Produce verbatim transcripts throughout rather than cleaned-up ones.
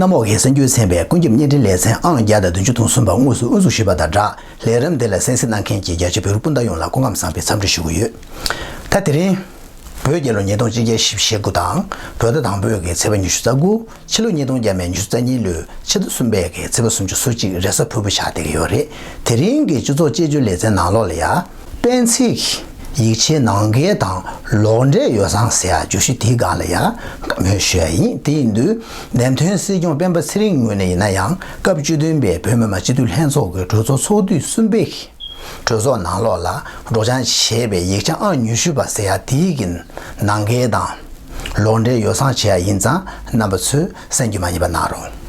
གནམ་འོག་གི་གསར་འགྱུར་ཚན་པའི་ཀུན་ཁྱབ་བརྙན་འཕྲིན་ལེ་ཚན་ཨང་བརྒྱ་དང་བདུན་ཅུ་དོན་གསུམ་པ་དངོས་སུ་དབུ་འཛུགས་ཞུས་པ་དང་སྦྲགས། ལས་རིམ་འདི་ལ་གསན་གཟིགས་གནང་མཁན་གྱི་རྒྱ་ཆེ་བོད་རིགས་སྤུན་ཟླ་ཡོངས་ལ་སྐུ་ཁམས་བཟང་པའི་འཚམས་འདྲི་ཞུ་གི་ཡོད། ད་དེ་རིང་བོད་རྒྱལ་ལོ་ཉིས་སྟོང་གཅིག་བརྒྱ་བཞི་བཅུ་ཞེ་དགུ་དང་། བོད་ཟླ་དང་པོའི་གི་ཚེས་པ་ཉི་ཤུ་རྩ་དགུ། ཕྱི་ལོ་ཉིས་སྟོང་བརྒྱ་མེད་ཉི་ཤུ་རྩ་གཉིས་ལོའི་ཕྱི་ཟླ་གསུམ་པའི་གི་ཚེས་པ་སུམ་ཅུ་སོ་གཅིག་རེས་གཟའ་ཕུར་བུ་ཆགས་བསྡད་ཀྱི་ཡོད་རེད། དེ་རིང་གི་སྤྱི་ཚོགས་དཔྱད་བརྗོད་ལེ་ཚན་ནང་ལོགས་ལ་ཡ། སྤེན་ཚེ་གི་ཡིག་ཆའི་ནང་འགལ་དང་ལོག་འགྲེལ་ཡོ་བསྲང་ཟེར་ཡ་བརྗོད་གཞི་དེའི་སྒང་ལ་ཡ་བཀའ་མོལ་ཞུ་ཡ་ཡིན། དེ་ཡིན་དུས་འདེམས་ཐོན་སྲིད་སྐྱོང་སྤེན་པ་ཚེ་རིང་ངོས་ནས་ཡིན་ན་ཡང་སྐབས་བཅུ་བདུན་པའི་བོད་མི་མང་སྤྱི་འཐུས་ལྷན་ཚོགས་ཀྱི་གྲོས་ཚོགས་ཚོགས་དུས་གསུམ་པའི་གྲོས་ཚོགས་ནང་ལོགས་ལ་སྒྲོག་སྦྱང་བྱས་པའི་ཡིག་ཆ་ཨང་ཉི་ཤུ་པ་ཟེར་ཡ་དེའི་གི་ནང་འགལ་དང་ལོག་འགྲེལ་ཡོ་བསྲང་བྱས་ཡ་ཡིན་ཙང་རྣམ་པ་ཚོས་གསན་རྒྱུ་མ་ཡིན་པ་གནང་རོགས།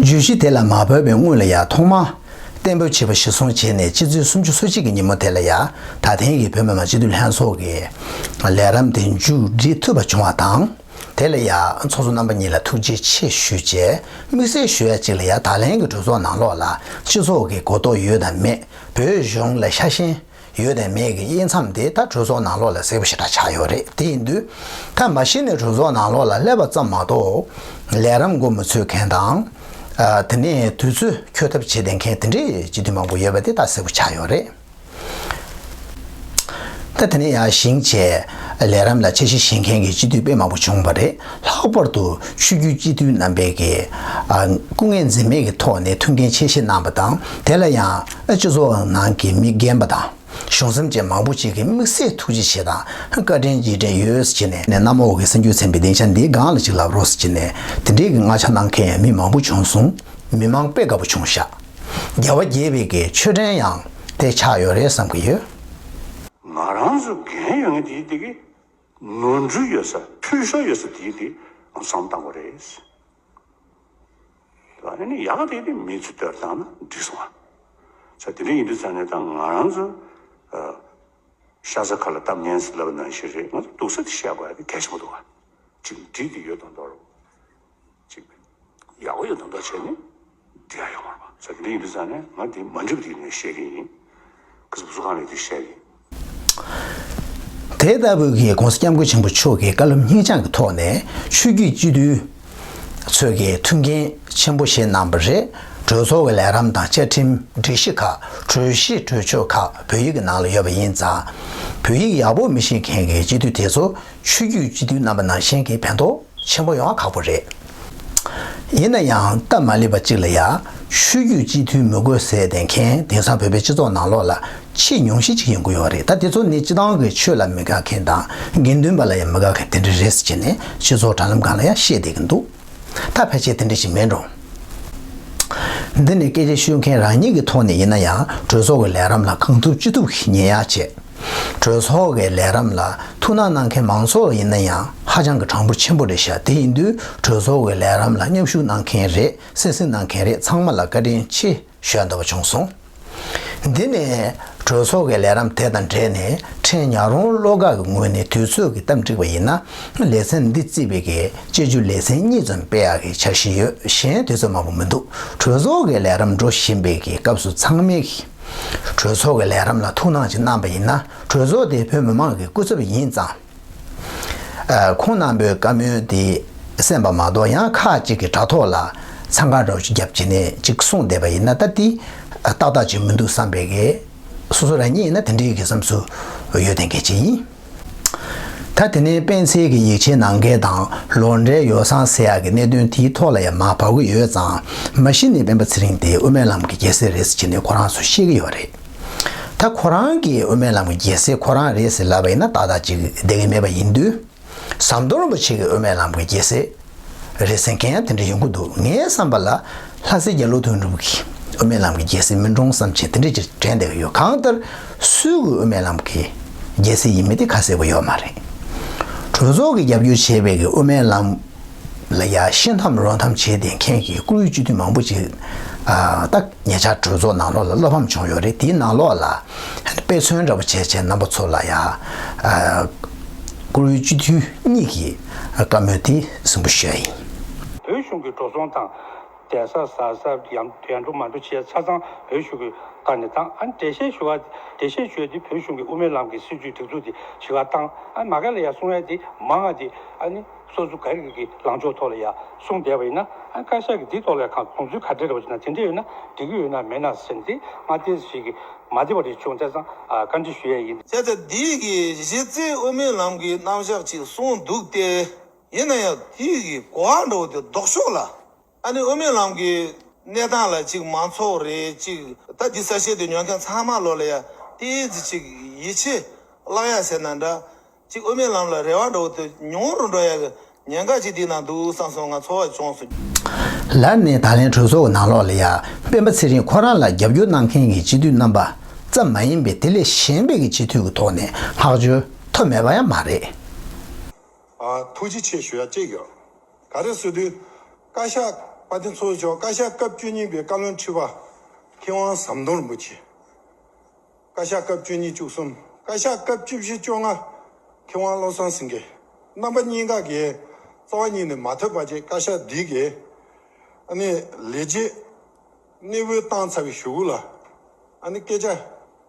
བརྗོད་གཞི་དེ་ལ་མ་བབས་པའི་སྔོན་ལ་ཡ་ཐོག་མ་གཏན་འབེབས་བྱས་པ་གཞིར་བཟུང་བྱས་ནས་ཕྱི་ཚེས་སུམ་ཅུ་སོ་གཅིག་གི་ཉིན་མོ་དེ་ལ་ཡ་ད་ཐེངས་ཀྱི་བོད་མི་མང་སྤྱི་འཐུས་ལྷན་ཚོགས་ཀྱི་ལས་རིམ་དེ་མཇུག་སྒྲིལ་ཐུབ་པ་བྱུང་བ་དང་། དེ་ལ་ཡ་ཚོགས་གཙོ་རྣམ་པ་གཉིས་ལ་ཐུགས་རྗེ་ཆེ་ཞུས་བྱས། དམིགས་བསལ་ཞུ་ཡ་གཅིག་ལ་ཡ་ད་ལན་གྱི་གྲོས་ཚོགས་ནང་ལོགས་ལ་སྤྱི་ཚོགས་ཀྱི་གོ་རྟོགས་ཡོད་དང་མེད། བོད་གཞུང་ལ་ཤ་ཞེན་ཡོད་དང་མེད་ཀྱི་དབྱེ་མཚམས་དེ་ད་གྲོས་ཚོགས་ནང་ལོགས་ལ་གསལ་པོ་ཞེ་དྲག་ཆགས་ཡོད་རེད། དེ་ཡིན་དུས་ད་མ་གཞི་ནས་གྲོས་ཚོགས་ནང་ལོགས་ལ་སླེབས་པ་ཙམ་མ་གཏོགས་ལས་རིམ་འགོ་མི་ཚུགས་མཁན་དང་། ཨ། དེ་ནས་དུས་ཚོད་འཁྱོལ་ཐབས་བྱེད་བསྡད་མཁན་དེ་འདྲའི་སྤྱི་འཐུས་མང་པོ་ཡོད་པ་དེ་ད་གསལ་པོ་ཆགས་ཡོད་རེད། ད་དེ་ནས་ཡང་ཞིང་ཆེ་ལས་རིམ་ལ་འཆར་གཞི་བཞེངས་མཁན་གྱི་སྤྱི་འཐུས་དཔེ་མང་པོ་བྱུང་བ་རེད། ལྷག་པར་དུ་ཆོས་བརྒྱུད་སྤྱི་འཐུས་རྣམ་པས་ཀྱི་ཨ། སྐུ་ངལ་འཛེམས་མེད་ཀྱི་ཐོག་ནས་ཐུགས་འགན་ཆེ་བཞེས་གནང་བ་དང་། དེ་ལ་ཡང་སྤྱི་ཚོགས་ནང་གི་མི་རྒན་པ་དང་གཞུང་སེམས་ཅན་མང་པོ་ཅིག་གིས་དམིགས་བསལ་ཐུགས་རྗེ་ཆེ་དང་བཀའ་དྲིན་རྗེས་དྲན་ཡོད་ཟེར་ནས་གནམ་འོག་གི་གསར་འགྱུར་ཚན་པའི་སྡིངས་ཆ་འདིའི་སྒང་ལ་ཅིག་ལབ་རོགས་ཟེར་ནས་དེ་འདྲའི་གི་མངགས་ཆ་གནང་མཁན་ཡང་མི་མང་པོ་བྱུང་སོང་། མི་མང་དཔེ་དགའ་པོ་བྱུང་ཤག་རྒྱལ་བ་དགྱེས་པའི་གི་ཆོས་ཕྲན་ཡང་དེ་ཆགས་ཡོད་རེད་བསམ་གི་ཡོད། ང་རང་ཚོ་འགན་ཡོད་ངེས་དེའི་དེ་གི་ནོར་འཁྲུལ་ཡོད་ས་འཐུས་ཤོར་ཡོད་ས་དེའི་དེ་བསམ་བཏང་དགོས་རེད། ད་ནི་ཡག་དེ་དེ་མི་ཚོ་ལྟར་བཏང་ན་འགྲིག་སོང་ཨ། ས་དེ་འདྲ་ཡིན་དུས་ཙང་ནས་ད་ང་རང་ཚོ་ཤ་ཚ་ཁ་ལ་གཏམ་ངན་ཟེར་ལབ་ནང་བཞིན་རེད། ང་ཚོ་སྡུག་ས་དེ་བཤད་དགོས་ཡ་དེ་གལ་ཆེན་པོ་འདུག་ཨ། ཅིག་འགྲིག་གི་ཡོད་དང་མདོར། ཅིག་ཡག་པོ་ཡོད་དམ་མདོ་བྱས་ནས་འགྲིག་ཡ་ཡོང་བ་མ་ཟ་གི་འདི་ཡིན་དུས་ཙང་ནས་ང་འདི་མ་འགྲིག་པ་དེ་ནས་བཤད་ཀྱི་ཡིན། ཁ་སང་བུ་གསུ་ཁང་ལས་དེ་བཤད་ཀྱི་ཡིན། དེ་ལྟ་བུའི་གི་༸གོང་ས་༸སྐྱབས་མགོན་ཆེན་པོ་མཆོག་གི་བཀའ་སློབ་སྙིང་བཅངས་ཀྱི་ཐོག་ནས་ཆོས་བརྒྱུད་སྤྱི་འཐུས་ཚོས་ཀྱི་ཐུགས་འགན་ཆེན་པོ་བཞེས་གནང་བ་རེད། གྲོས་ཚོགས་ཀྱི་ལས་རིམ་དང་བཅའ་ཁྲིམས་སྒྲིག་གཞི་ཁག་གྲོས་གཞི་གྲོས་ཆོད་ཁག་བོད་ཡིག་གི་ནང་ལ་ཡོད་པ་ཡིན་ཙང་། བོད་ཡིག་ཡག་པོ་མི་ཤེས་མཁན་གྱི་སྤྱི་འཐུས་དེ་ཚོ་ཆོས་བརྒྱུད་སྤྱི་འཐུས་རྣམ་པ་ནང་བཞིན་གྱི་ཕན་ཐོགས་ཆེན་པོ་ཡོང་བ་ཁག་པོ་རེད། ཡིན་ན་ཡང་སྟབས་མ་ལེགས་པ་གཅིག་ལ་ཡ། ཆོས་བརྒྱུད་སྤྱི་འཐུས་མི་དགོས་ཟེར་བསྡད་མཁན་དེང་སང་བོད་པའི་སྤྱི་ཚོགས་ནང་ལོགས་ལ་ཆེས་ཉུང་ཤས་ཅིག་ཡོང་གི་ཡོད་རེད། ད་དེ་ཚོ་ནི་སྤྱི་བཏང་གི་ཆོས་ལ་མི་དགའ་མཁན་དང་དགེ་འདུན་པ་ལ་ཡང་མི་དགའ་མཁན་དེ་འདྲ་རེད་ཟེར་བྱས་ནས་སྤྱི་ཚོགས་དྲ་ལམ་སྒང་ལ་ཡང་བཤད་བསྡད་ཀྱི་འདུག་ད་ཕལ་ཆེར་དེ་འདྲ་ཞིག་མིན་འགྲོ། འདི་ནི་སྐད་ཆ་ཤོད་མཁན་རང་ཉིད་ཀྱི་ཐོག་ནས་ཡིན་ན་ཡང་གྲོས་ཚོགས་ཀྱི་ལས་རིམ་ལ་གང་ཐུབ་ཅི་ཐུབ་ཉན་ཡག་བྱས། གྲོས་ཚོགས་ཀྱི་ལས་རིམ་ལ་ཐུགས་སྣང་གནང་མཁན་མང་ཚོགས་ཡིན་ན་ཡང་ཧ་ཅང་གི་གྲངས་འབོར་ཆེན་པོ་རེད་ཤག་དེ་ཡིན་དུས་གྲོས་ཚོགས་ཀྱི་ལས་རིམ་ལ་མཉམ་ཞུགས་གནང་མཁན་རེད། གསན་གཟིགས་གནང་མཁན་རེད། ཚང་མ་ལ་བཀའ་དྲིན་ཆེ་ཞུ་ཡ་འདོད་པ་བྱུང་སོང་། འདི་ནས་གྲོས་ཚོགས་ཀྱི་ལས་རིམ་དེ་དང་འབྲེལ་ནས་ཕྲན་ཉག་རོང་བློ་དགའ་གི་ངོས་ནས་དུས་ཚོད་ཀྱི་སྟབས་འགྲིག་པ་ཡིན་ན་ལེ་ཚན་འདི་བརྩིས་པའི་གི་དཔྱད་བརྗོད་ལེ་ཚན་གཉིས་ཙམ་སྤེལ་ཡག་གི་འཆར་གཞི་ཡོད། གཞན་དུས་ཚོད་མང་པོ་མི་འདུག་གྲོས་ཚོགས་ཀྱི་ལས་རིམ་འགྲོ་བཞིན་པའི་གི་སྐབས་སུ་ཚང་མས་གི་གྲོས་ཚོགས་ཀྱི་ལས་རིམ་ལ་ཐུགས་སྣང་ཅིག་གནང་པ་ཡིན་ན་གྲོས་ཚོགས་དེ་བོད་མི་མང་གི་སྐུ་ཚབ་ཡིན་ཙང་། ཨ། ཁོང་རྣམ་པའི་བཀའ་མོལ་དེ་གསན་པ་མ་གཏོགས་ཡང་ཁག་ཅིག་གི་དྲ་ཐོག་ལ་འཚང་ཁ་འདྲ་བོ་ཅིག་བརྒྱབ་བྱས་ནས་ཅིག་གསུངས་བསྡད་པ་ཡིན་ན་ད་དེ་ཏག་ཏག་ཅིག་མི་འདུག་བསམ་པའི་གི་སོ་སོ་རང་ཉིད་ཡིན་ན་དེ་འདྲའི་གི་བསམ་ཚུལ་ཡོད་བསྡད་མཁན་ཅིག་ཡིན། ད་དེ་ནས་སྤེན་ཚེ་གི་ཡིག་ཆའི་ནང་འགལ་དང་ལོག་འགྲེལ་ཡོ་བསྲང་ཟེར་ཡག་གི་གནད་དོན་དེའི་ཐོག་ལ་ཡང་མར་བབས་ཀྱི་ཡོད་ཙང་མ་གཞི་ནས་སྤེན་པ་ཚེ་རིང་དེ་དབུ་མའི་ལམ་གྱི་རྒྱལ་སྲས་རེད་ཟེར་བྱས་ནས་ཁོ་རང་ཚོ་བཤད་ཀྱི་ཡོད་རེད། ད་ཁོ་རང་གིས་དབུ་མའི་ལམ་གྱི་རྒྱལ་སྲས་ཁོ་རང་རེད་ཟེར་ལབ་པ་ཡིན་ན་ཏག་ཏག་ཅིག་བསྡད་ཀྱི་མེད་པ་ཡིན་དུས། ཟམ་གདོང་རིན་པོ་ཆེ་གི་དབུ་མའི་ལམ་གྱི་རྒྱལ་སྲས་རེད་ཟེར་མཁན་ཡང་དེ་འདྲ་ཡོང་གི་འདུག་ངའི་བསམ་པ་ལ་ལྷ་སྲས་རྒྱ་ལོ་དོན་གྲུབ་ཀྱི་དབུ་མའི་ལམ་གྱི་རྒྱལ་སྲས་མིན་འགྲོ་བསམ་བྱས་དེ་འདྲ་ཅིག་དྲན་བསྡད་ཀྱི་ཡོད། གང་ལྟར་སུའི་གི་དབུ་མའི་ལམ་གྱི་རྒྱལ་སྲས་ཡིན་མིན་དེ་ཁ་གསལ་པོ་ཡོད་མ་རེད། གྲོས་ཚོགས་ཀྱི་རྒྱབ་སྐྱོར་བྱས་པའི་གི་དབུ་མའི་ལམ་ལ་ཡ་ཤི་འཐམ་རོ་འཐམ་བྱས་བསྡད་མཁན་གྱི་བཀུར་འོས་སྤྱི་འཐུས་མང་པོ་ཅིག་ ད་ཉེ་ཆར་གྲོས་ཚོགས་ནང་ལོགས་ལ་བློ་ཕམ་བྱུང་ཡོད་རེད། དེའི་ནང་ལོགས་ལ་དཔེ་མཚོན་འདྲ་པོ་བྱས་བྱས་རྣམ་པ་ཚོ་ལ་ཡ་བཀུར་འོས་སྤྱི་འཐུས་གཉིས་ཀྱི་བཀའ་མོལ་དེ་གསན་པ་ཞུ་ཡ་ཡིན། བོད་གཞུང་གི་འགྲོ་སོང་དང་བསྡད་ས་ཟ་ས་ཡང་ཡང་འགྲོ་མ་འགྲོ་བྱས་ཆ་ཚང་བོད་གཞུང་གི་ཁ་ནས་བཏང་། ཨ་ནི་འགྲེལ་བཤད་ཞུ་བ་འགྲེལ་བཤད་ཞུ་ཡ་དེ་བོད་གཞུང་གི་དབུ་མའི་ལམ་གྱི་སྲིད་བྱུས་སྒྲིག་འཛུགས་དེ་ཞུ་བ་བཏང་། ཨ་མ་ག་ལ་ཡ་གསུང་ཡ་དེ་མང་ང་དེ་ཨ་ནི། སོ་སོ་ག་རེ་གི་ལངས་ཕྱོགས་ཐོག་ལ་ཡ་གསུངས་བསྡད་པ་ཡིན་ན། ཨ་བཀའ་ཤག་གི་འདི་ཐོག་ལ་ཡ་གང་དགོངས་ཚུལ་ག་འདྲ་རེད་པ་ཅིག་ན་དེ་འདྲ་ཡོད་ན་མེད་ན་ཟེར་ཏེ་ང་ཏོག་ཙམ་ཞིག་གི་མ་བདེ་བ་རེ་བྱུང་། བྱས་ཙང་ཨ་བཀའ་འདྲི་ཞུ་ཡས་ཡིན། བྱས་ཙང་འདི་གི་གཞི་རྩའི་དབུ་མའི་ལམ་གྱི་རྣམ་གཞག་ཅིག་གསུངས་འདུག་སྟེ། ཡིན་ན་ཡང་འདི་གི་གོ་བ་འདྲ་བོ་དེ་ལྡོག་ཕྱོགས་ལ། ཨ་ནི་དབུ་མའི་ལམ་གྱི་གནས་སྟངས་ལ་ཅིག་མང་ཚོགས་རེད་ཅིག་ད་འདི་གསལ་བཤད་དེ་ཉོན་མཁན་ཚང་མ་ལོ་ལ་ཡ་ཏོག་ཙམ་ཅིག་ཡིད་ཆེས་བརླག་ཡ་ཟེར་ན་འདྲ། གཅིག་དབུ་མའི་ལམ་ལ་རེ་བ་འདྲ་བོ་དེ་ཉུང་རུ་འགྲོ་ཡ་གི་ཉེན་ཁ་ཅིག་འདི་ན་འདུག་བསམ་སོང་། ང་ཚོར་བ་བྱུང་སོང་། ལར་ནས་ད་ལན་གྲོས་ཚོགས་ནང་ལོགས་ལ་ཡ་སྤེན་པ་ཚེ་རིང་ཁོ་རང་ལ་རྒྱབ་སྐྱོར་གནང་མཁན་གྱི་སྤྱི་འཐུས་རྣམ་པ་ཙམ་མ་ཡིན་པའི་དེ་ལས་གཞན་པའི་གི་སྤྱི་འཐུས་ཀྱི་ཐོག་ནས་བསྔགས་བརྗོད་ཐོབ་མེད་པ་ཡང་མ་རེད། ཨ། ཐུགས་རྗེ་ཆེ་ཞུ་ཡ་གཅིག་ཡོད། ག་རེ་ཟེར་དུས། བཀའ་ཤག་དཔལ་ལྡན་ཚོགས་གཙོ་མཆོག་བཀའ་ཤག་སྐབས་བཅུ་གཉིས་པའི་བཀའ་བློན་ཁྲི་པ་མཁས་དབང་ཟམ་གདོང་རིན་པོ་ཆེ། བཀའ་ཤག་སྐབས་བཅུ་གཉིས་བཅུ་གསུམ། བཀའ་ཤག་སྐབས་བཅུ་བཞི་བཅོ་ལྔ་མཁས་དབང་བློ་བཟང་སེང་གེ། རྣམ་པ་གཉིས་ཀ་གིས་རྩ་བ་ཉིད་ནས་མ་ཐོས་པ་བྱས་བཀའ་ཤག་འདི་གིས་ཨ་ནི་ལས་བྱེད་གནས་སྤོས་བཏང་ཚར་བའི་གཞུག་གུ་ལ་ཨ་ནི་སྐད་ཆ་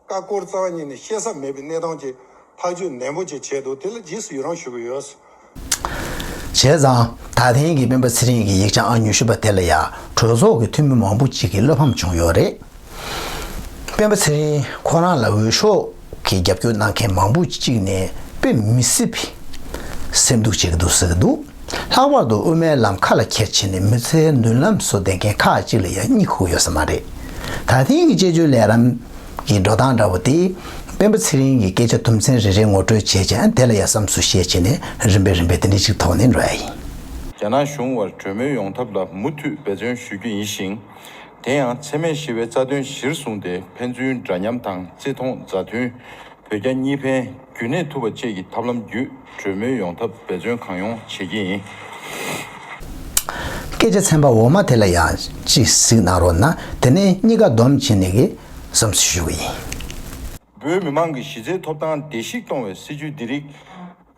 ཀ་ཀོར་རྩ་བ་ཉིད་ནས་བཤད་ས་མེད་པའི་གནས་སྟངས་ཀྱི་ཐག་གཅོད་ནན་པོ་ཅིག་བྱས་འདུག་དེ་ལ་རྗེས་སུ་ཡི་རང་ཞུ་གི་ཡོད། བྱས་ཙང་ད་ཐེངས་ཀྱི་སྤེན་པ་ཚེ་རིང་གི་ཡིག་ཆ་ཨང་ཉི་ཤུ་པ་དེ་ལ་ཡང་གྲོས་ཚོགས་ཀྱི་འཐུས་མི་མང་པོ་ཅིག་གིས་བློ་ཕམ་བྱུང་ཡོད་རེད། སྤེན་པ་ཚེ་རིང་ཁོ་རང་ལ་འོས་ཤོག་གི་རྒྱབ་སྐྱོར་གནང་མཁན་མང་པོ་ཅིག་ནས་དཔེ་མི་སྲིད་པའི་སེམས་སྡུག་བྱེད་ཀྱི་འདུག་ཟེར་གྱི་འདུག་ལྷག་པར་དུ་དབུ་མའི་ལམ་ཁ་ལ་འཁྱེར་ཕྱིན་ནས་མི་ཚེའི་མདུན་ལམ་བཟོ་བསྡད་མཁན་ཁག་ཅིག་ལ་ཡང་གཉིད་ཁུག་ཡོད་ས་མ་རེད། ད་ཐེངས་ཀྱི་དཔྱད་བརྗོད་ལས་རིམ་གྱི་འགྲོ་སྟངས་འདྲ་བོ་དེ། སྤེན་པ་ཚེ་རིང་གི་སྐད་ཆ་དུམ་ཚན་རེ་རེ་ངོ་སྤྲོད་བྱས་རྗེས་དེ་ལ་ཡང་བསམ་ཚུལ་བཤད་བྱས་ནས་རིམ་པས་རིམ་པས་དེ་འདྲ་ཞིག་ཐོག་ནས་འགྲོ་ཡ་ཡིན། རྒྱ་ནག་གཞུང་བར་གྲོས་མོལ་ཡོང་ཐབས་ལ་མུ་མཐུད་འབད་བརྩོན་ཞུ་རྒྱུ་ཡིན་ཞིང་། དེ་ཡང་འཚེ་མེད་ཞི་བའི་རྩ་དོན་གཞིར་བཟུང་སྟེ་ཕན་ཚུན་འདྲ་མཉམ་དང་བརྩི་མཐོང་མཛའ་མཐུན། བོད་རྒྱ་གཉིས་ཕན་རྒྱུན་གནས་ཐུབ་པ་བཅས་ཀྱི་ཐབས་ལམ་བརྒྱུད་གྲོས་མོལ་ཡོང་ཐབས་འབད་བརྩོན་གང་ཡོང་བྱེད་ཀྱི་ཡིན། སྐད་ཆ་ཚན་པ་འོག་མ་དེ་ལ་ཡང་ཅིག་གཟིགས་གནང་རོགས་གནང་། དེ་ནས་གཉིས་ཀ་སྡོམ་བྱས་ནས་ཀྱི་བསམ་ཚུལ་ཞུ་གི་ཡིན། བོད་མི་མང་གི་གཞི་རྩའི་ཐོབ་ཐང་བརྡལ་བཤིག་གཏོང་བའི་སྲིད་བྱུས་འདི་རིགས་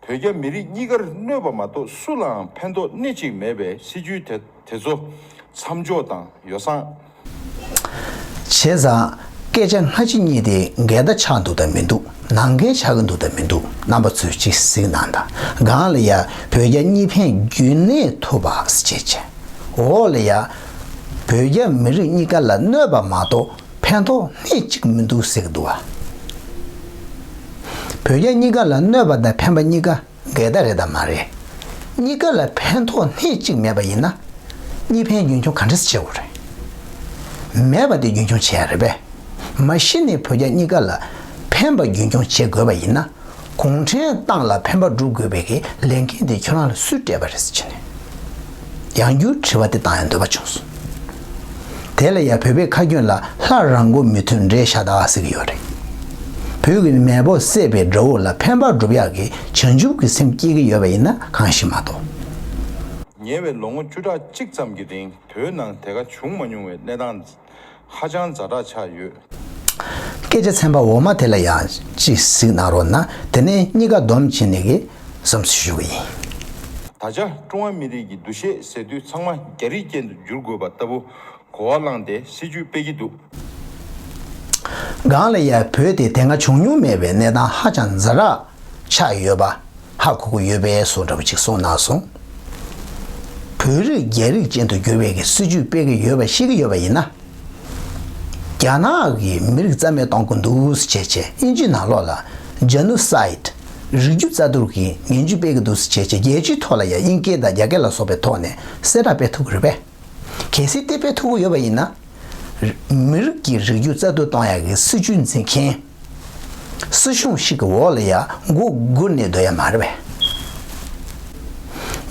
བོད་རྒྱ་མི་རིགས་གཉིས་ཀར་གནོད་པ་མ་གཏོགས་སུ་ལའང་ཕན་ཐོགས་སྣེ་གཅིག་མེད་པའི་སྲིད་བྱུས་དེ་དེ་ཚོ་མཚམས་འཇོག་དང་ཡོ་བསྲང་། བྱས་ཙང་སྐད་ཆ་སྔ་ཕྱི་གཉིས་དེ་འགལ་ཟླ་ཆགས་འདུག་དང་མི་འདུག་ནང་འགལ་ཆགས་ཀྱི་འདུག་དང་མི་འདུག་རྣམ་པ་ཚོས་ཅིག་གཟིགས་གནང་དང་། སྒང་ལ་ཡ་བོད་རྒྱ་གཉིས་ཕན་རྒྱུན་གནས་ཐུབ་པ་ཟེར་བྱས་བྱས། འོག་ལ་ཡ་བོད་རྒྱ་མི་རིགས་གཉིས་ཀ་ལ་གནོད་པ་མ་གཏོགས་ཕན་ཐོགས་སྣེ་གཅིག་མི་འདུག་ཟེར་གྱི་འདུག་བ། བོད་རྒྱ་གཉིས་ཀ་ལ་གནོད་པ་དང་ཕན་པ་གཉིས་ཀ་འགལ་ཟླ་རེད་དམ་མ་རེད། གཉིས་ཀ་ལ་ཕན་ཐོགས་སྣེ་གཅིག་མེད་པ་ཡིན་ན། གཉིས་ཕན་རྒྱུན་འཁྱོངས་ག་འདྲ་སེ་བྱེད་དགོས་རེད། མེད་པ་དེ་རྒྱུན་འཁྱོངས་བྱེད་ཡ་རེད་པས། མ་གཞི་ནས་བོད་རྒྱ་གཉིས་ཀ་ལ་ཕན་པ་རྒྱུན་འཁྱོངས་བྱེད་དགོས་པ་ཡིན་ན། གུང་ཁྲན་ཏང་ལ་ཕན་པ་སྒྲུབ་དགོས་པའི་གི་ལས་འགན་དེ་ཁྱོད་རང་ལ་སུས་སྤྲད་པ་རེད་ཟེར་བྱས་ནས། ཡང་བསྐྱར་དྲི་བ་དེ་བཏང་ཡ་འདོད་པ་བྱུང་སོང་། དེ་ལ་ཡང་བོད་པའི་ཁ་རྒྱུན་ལ་ལྷ་རང་མགོ་མི་ཐོན་འདྲེ་ཤ་སྟག་ཟེར་གྱི་ཡོད་རེད། བོད་ཀྱི་མེས་པོ་བསད་པའི་དགྲ་བོ་ལ་ཕན་པ་སྒྲུབ་ཡག་གི་བྱང་ཆུབ་ཀྱི་སེམས་སྐྱེ་གི་ཡོད་པ་ཡིན་ན་གང་ཞིག་མ་གཏོགས། ཉེ་བའི་ལོ་ངོ་བཅུ་ཕྲག་གཅིག་ཙམ་གྱི་རིང་བོད་ནང་དེ་ག་བྱུང་མ་མྱོང་བའི་གནས་སྟངས་ཧ་ཅང་ཛ་དྲག་ཆགས་ཡོད། སྐད་ཆ་ཚན་པ་འོག་མ་དེ་ལ་ཡང་ཅིག་གཟིགས་གནང་རོགས་གནང་། དེ་ནས་གཉིས་ཀ་སྡོམ་བྱས་ནས་ཀྱི་བསམ་ཚུལ་ཞུ་གི་ཡིན། ད་ཆ་ཀྲུང་ཧྭ་མི་རིགས་ཀྱི་འདུ་ཤེས་ཟེར་དུས་ཚང་མ་རྒྱ་རིགས་ཅན་དུ་བསྒྱུར་དགོས་པ་ལྟ་བུ་གོ་བ་བླངས་ཏེ་སྲིད་ཇུས་སྤེལ་གྱི་འདུག་སྒང་ལ་ཡ་བོད་དེ་དེ་སྔ་བྱུང་མྱོང་མེད་པའི་གནས་སྟངས་ཧ་ཅང་ཛ་དྲག་ཆགས་ཡོད་པ་ཧ་གོ་གི་ཡོད་པའི་བཟོ་འདྲ་པོ་ཅིག་གསུངས་གནང་སོང་། བོད་རིགས་རྒྱ་རིགས་ཅན་དུ་བསྒྱུར་བའི་གི་སྲིད་ཇུས་སྤེལ་གྱི་ཡོད་པ་ཤེས་ཀྱི་ཡོད་པ་ཡིན་ན། རྒྱ་ནག་གིས་མི་རིགས་རྩ་མེད་གཏོང་གི་འདུག་ཟེར་བྱས་བྱས་དབྱིན་ཇི་ནང་ལོགས་ལ་genocide། རིགས་རྒྱུད་རྩ་གཏོར་གྱི་ངན་ཇུས་སྤེལ་གྱི་འདུག་ཟེར་བྱས་བྱས་རྒྱལ་སྤྱིའི་ཐོག་ལ་ཡང་དབྱིན་སྐད་དང་རྒྱ་སྐད་ལ་སོགས་པའི་ཐོག་ནས་གསལ་བསྒྲགས་སྤེལ་ཐུབ་ཀྱི་རེད་པས། གལ་སྲིད་དེ་སྤེལ་ཐུབ་ཀྱི་ཡོད་པ་ཡིན་ན། མི་རིགས་ཀྱི་རིགས་རྒྱུད་རྩ་གཏོར་གཏོང་ཡག་གི་སྲིད་ཇུས་འཛིན་མཁན། སྲིད་གཞུང་ཞིག་གི་འོག་ལ་ཡ་མགོ་སྒུར་ནས་སྡོད་ཡ་མ་རེད་པས།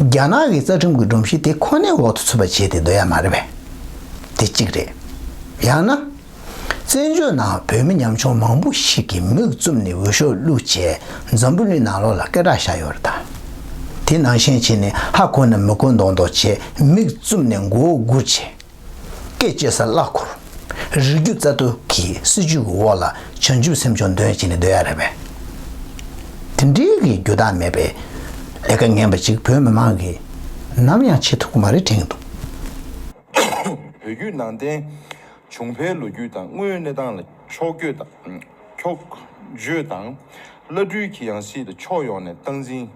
རྒྱ་ནག་གི་རྩ་ཁྲིམས་ཀྱི་སྒྲོམ་གཞི་དེ་ཁོ་ནའི་འོག་ཏུ་ཚུད་པ་བྱས་ཏེ་སྡོད་ཡ་མ་རེད་པས། དེ་གཅིག་རེད། ཡང་ན། བཙན་བྱོལ་ནང་བོད་མི་ཉམ་ཆུང་མང་པོ་ཞིག་གིས་མིག་བཙུམ་ནས་འོས་ཤོག་བླུགས་བྱས་འཛམ་བུ་གླིང་ནང་ལོགས་ལ་སྐད་གྲགས་བཞག་ཡོད་རེད་ད། དེ་ནང་བཞིན་བྱས་ནས་ཧ་གོ་ན་མི་གོ་མདོག་མདོག་བྱས་མིག་བཙུམ་ནས་མགོ་སྒུར་བྱས། སྐད་ཅེས་ས་གླ་འཁོར། རིགས་རྒྱུད་རྩ་གཏོར་གྱི་སྲིད་ཇུས་ཀྱི་འོག་ལ་བྱང་ཆུབ་སེམས་མཆོག་འདོན་བྱས་ནས་སྡོད་ཡ་རེད་པས། དེ་འདྲའི་གི་རྒྱུ་དག་མེད་པའི་ལས་ཀ་ངན་པ་ཅིག་བོད་མི་མང་གིས་ནམ་ཡང་བྱེད་ཐུབ་ཀྱི་མ་རེད་དྲན་གྱི་འདུག་བོད་བརྒྱུད་ནང་བསྟན་བྱུང་འཕེལ་ལོ་རྒྱུས་དང་དངོས་ཡོད་གནས་སྟངས་ལ་ཕྱོགས་བསྐྱོད་དང་ཕྱོགས་བརྗོད་དང་བླ་སྤྲུལ་གྱི་ཡང་སྲིད་ལ་ཕྱོགས་ཡོངས་ནས་སྟངས་འཛིན།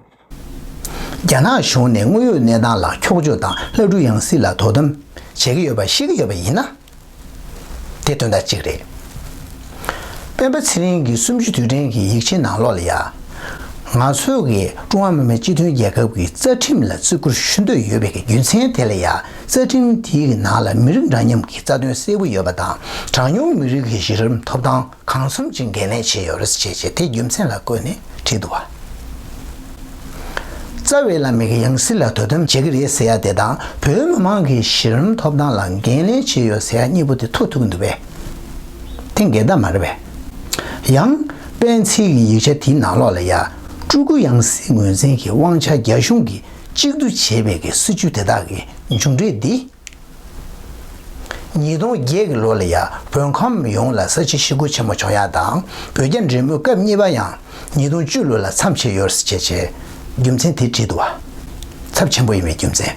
རྒྱ་ནག་གཞུང་ནས་དངོས་ཡོད་གནས་སྟངས་ལ་འཁྱོག་བརྗོད་དང་བླ་སྤྲུལ་ཡང་སྲིད་ལ་དོ་དམ་བྱེད་ཀྱི་ཡོད་པ་ཤེས་ཀྱི་ཡོད་པ་ཡིན་ན། དེ་དོན་དག་གཅིག་རེད། སྤེན་པ་ཚེ་རིང་གིས་གསུམ་བཅུ་དུས་དྲན་གྱི་ཡིག་ཆའི་ནང་ལོགས་ལ་ཡ། ང་ཚོས་ཀྱི་ཀྲུང་ཧྭ་མི་དམངས་སྤྱི་མཐུན་རྒྱལ་ཁབ་ཀྱི་རྩ་ཁྲིམས་ལ་བརྩི་བཀུར་ཞུ་འདོད་ཡོད་པའི་རྒྱུ་མཚན་དེ་ལ་ཡ། རྩ་ཁྲིམས་དེའི་ནང་ལ་མི་རིགས་འདྲ་མཉམ་གྱི་རྩ་དོན་གསལ་པོ་ཡོད་པ་དང་། གྲངས་ཉུང་མི་རིགས་ཀྱི་གཞི་རིམ་ཐོབ་ཐང་གང་འཚམ་ཅིག་འགན་ལེན་བྱས་ཡོད་རེད་ཅེས་བྱས་དེ་རྒྱུ་མཚན་ལ་བཀོད་ནས་བྲིས་འདུག་བ། རྩ་བའི་བླ་མའི་ཡང་སྲིད་ལ་དོ་དམ་བྱེད་ཀྱི་རེད་ཟེར་ཡ་དེ་དང་བོད་མི་མང་གི་གཞི་རིམ་ཐོབ་ཐང་ལ་འགན་ལེན་བྱས་ཡོད་ཟེར་ཡ་གཉིས་པོ་དེ་ཐུག་ཐུག་གི་འདུག་པས། དེ་འགལ་ཟླ་མ་རེད་པས། ཡང་། སྤེན་ཚེ་གི་ཡིག་ཆ་དེའི་ནང་ལོགས་ལ་ཡ། སྤྲུལ་སྐུ་ཡང་སྲིད་ངོས་འཛིན་གྱི་དབང་ཆ་རྒྱ་གཞུང་གིས་གཅིག་བསྡུ་བྱས་པའི་གི་སྲིད་བྱུས་དེ་དག་གི་མཇུག་འབྲས་འདི། ཉིས་སྟོང་བརྒྱད་ཀྱི་ལོ་ལ་ཡ་བོད་ཁམས་ཡོངས་ལ་ས་བྱི་ཞི་རྒོལ་ཆེན་མོ་བྱུང་ཡ་དང་བོད་རྒྱ་འབྲེལ་མོལ་སྐབས་གཉིས་པ་ཡང་ཉིས་སྟོང་བཅུ་ལོ་ལ་མཚམས་ཆད་ཡོད་ཟེར་བྱས་བྱས་རྒྱུ་མཚན་དེ་བྲིས་འདུག་བ། ཚབས་ཆེན་པོ་ཡིན་པའི་རྒྱུ་མཚན།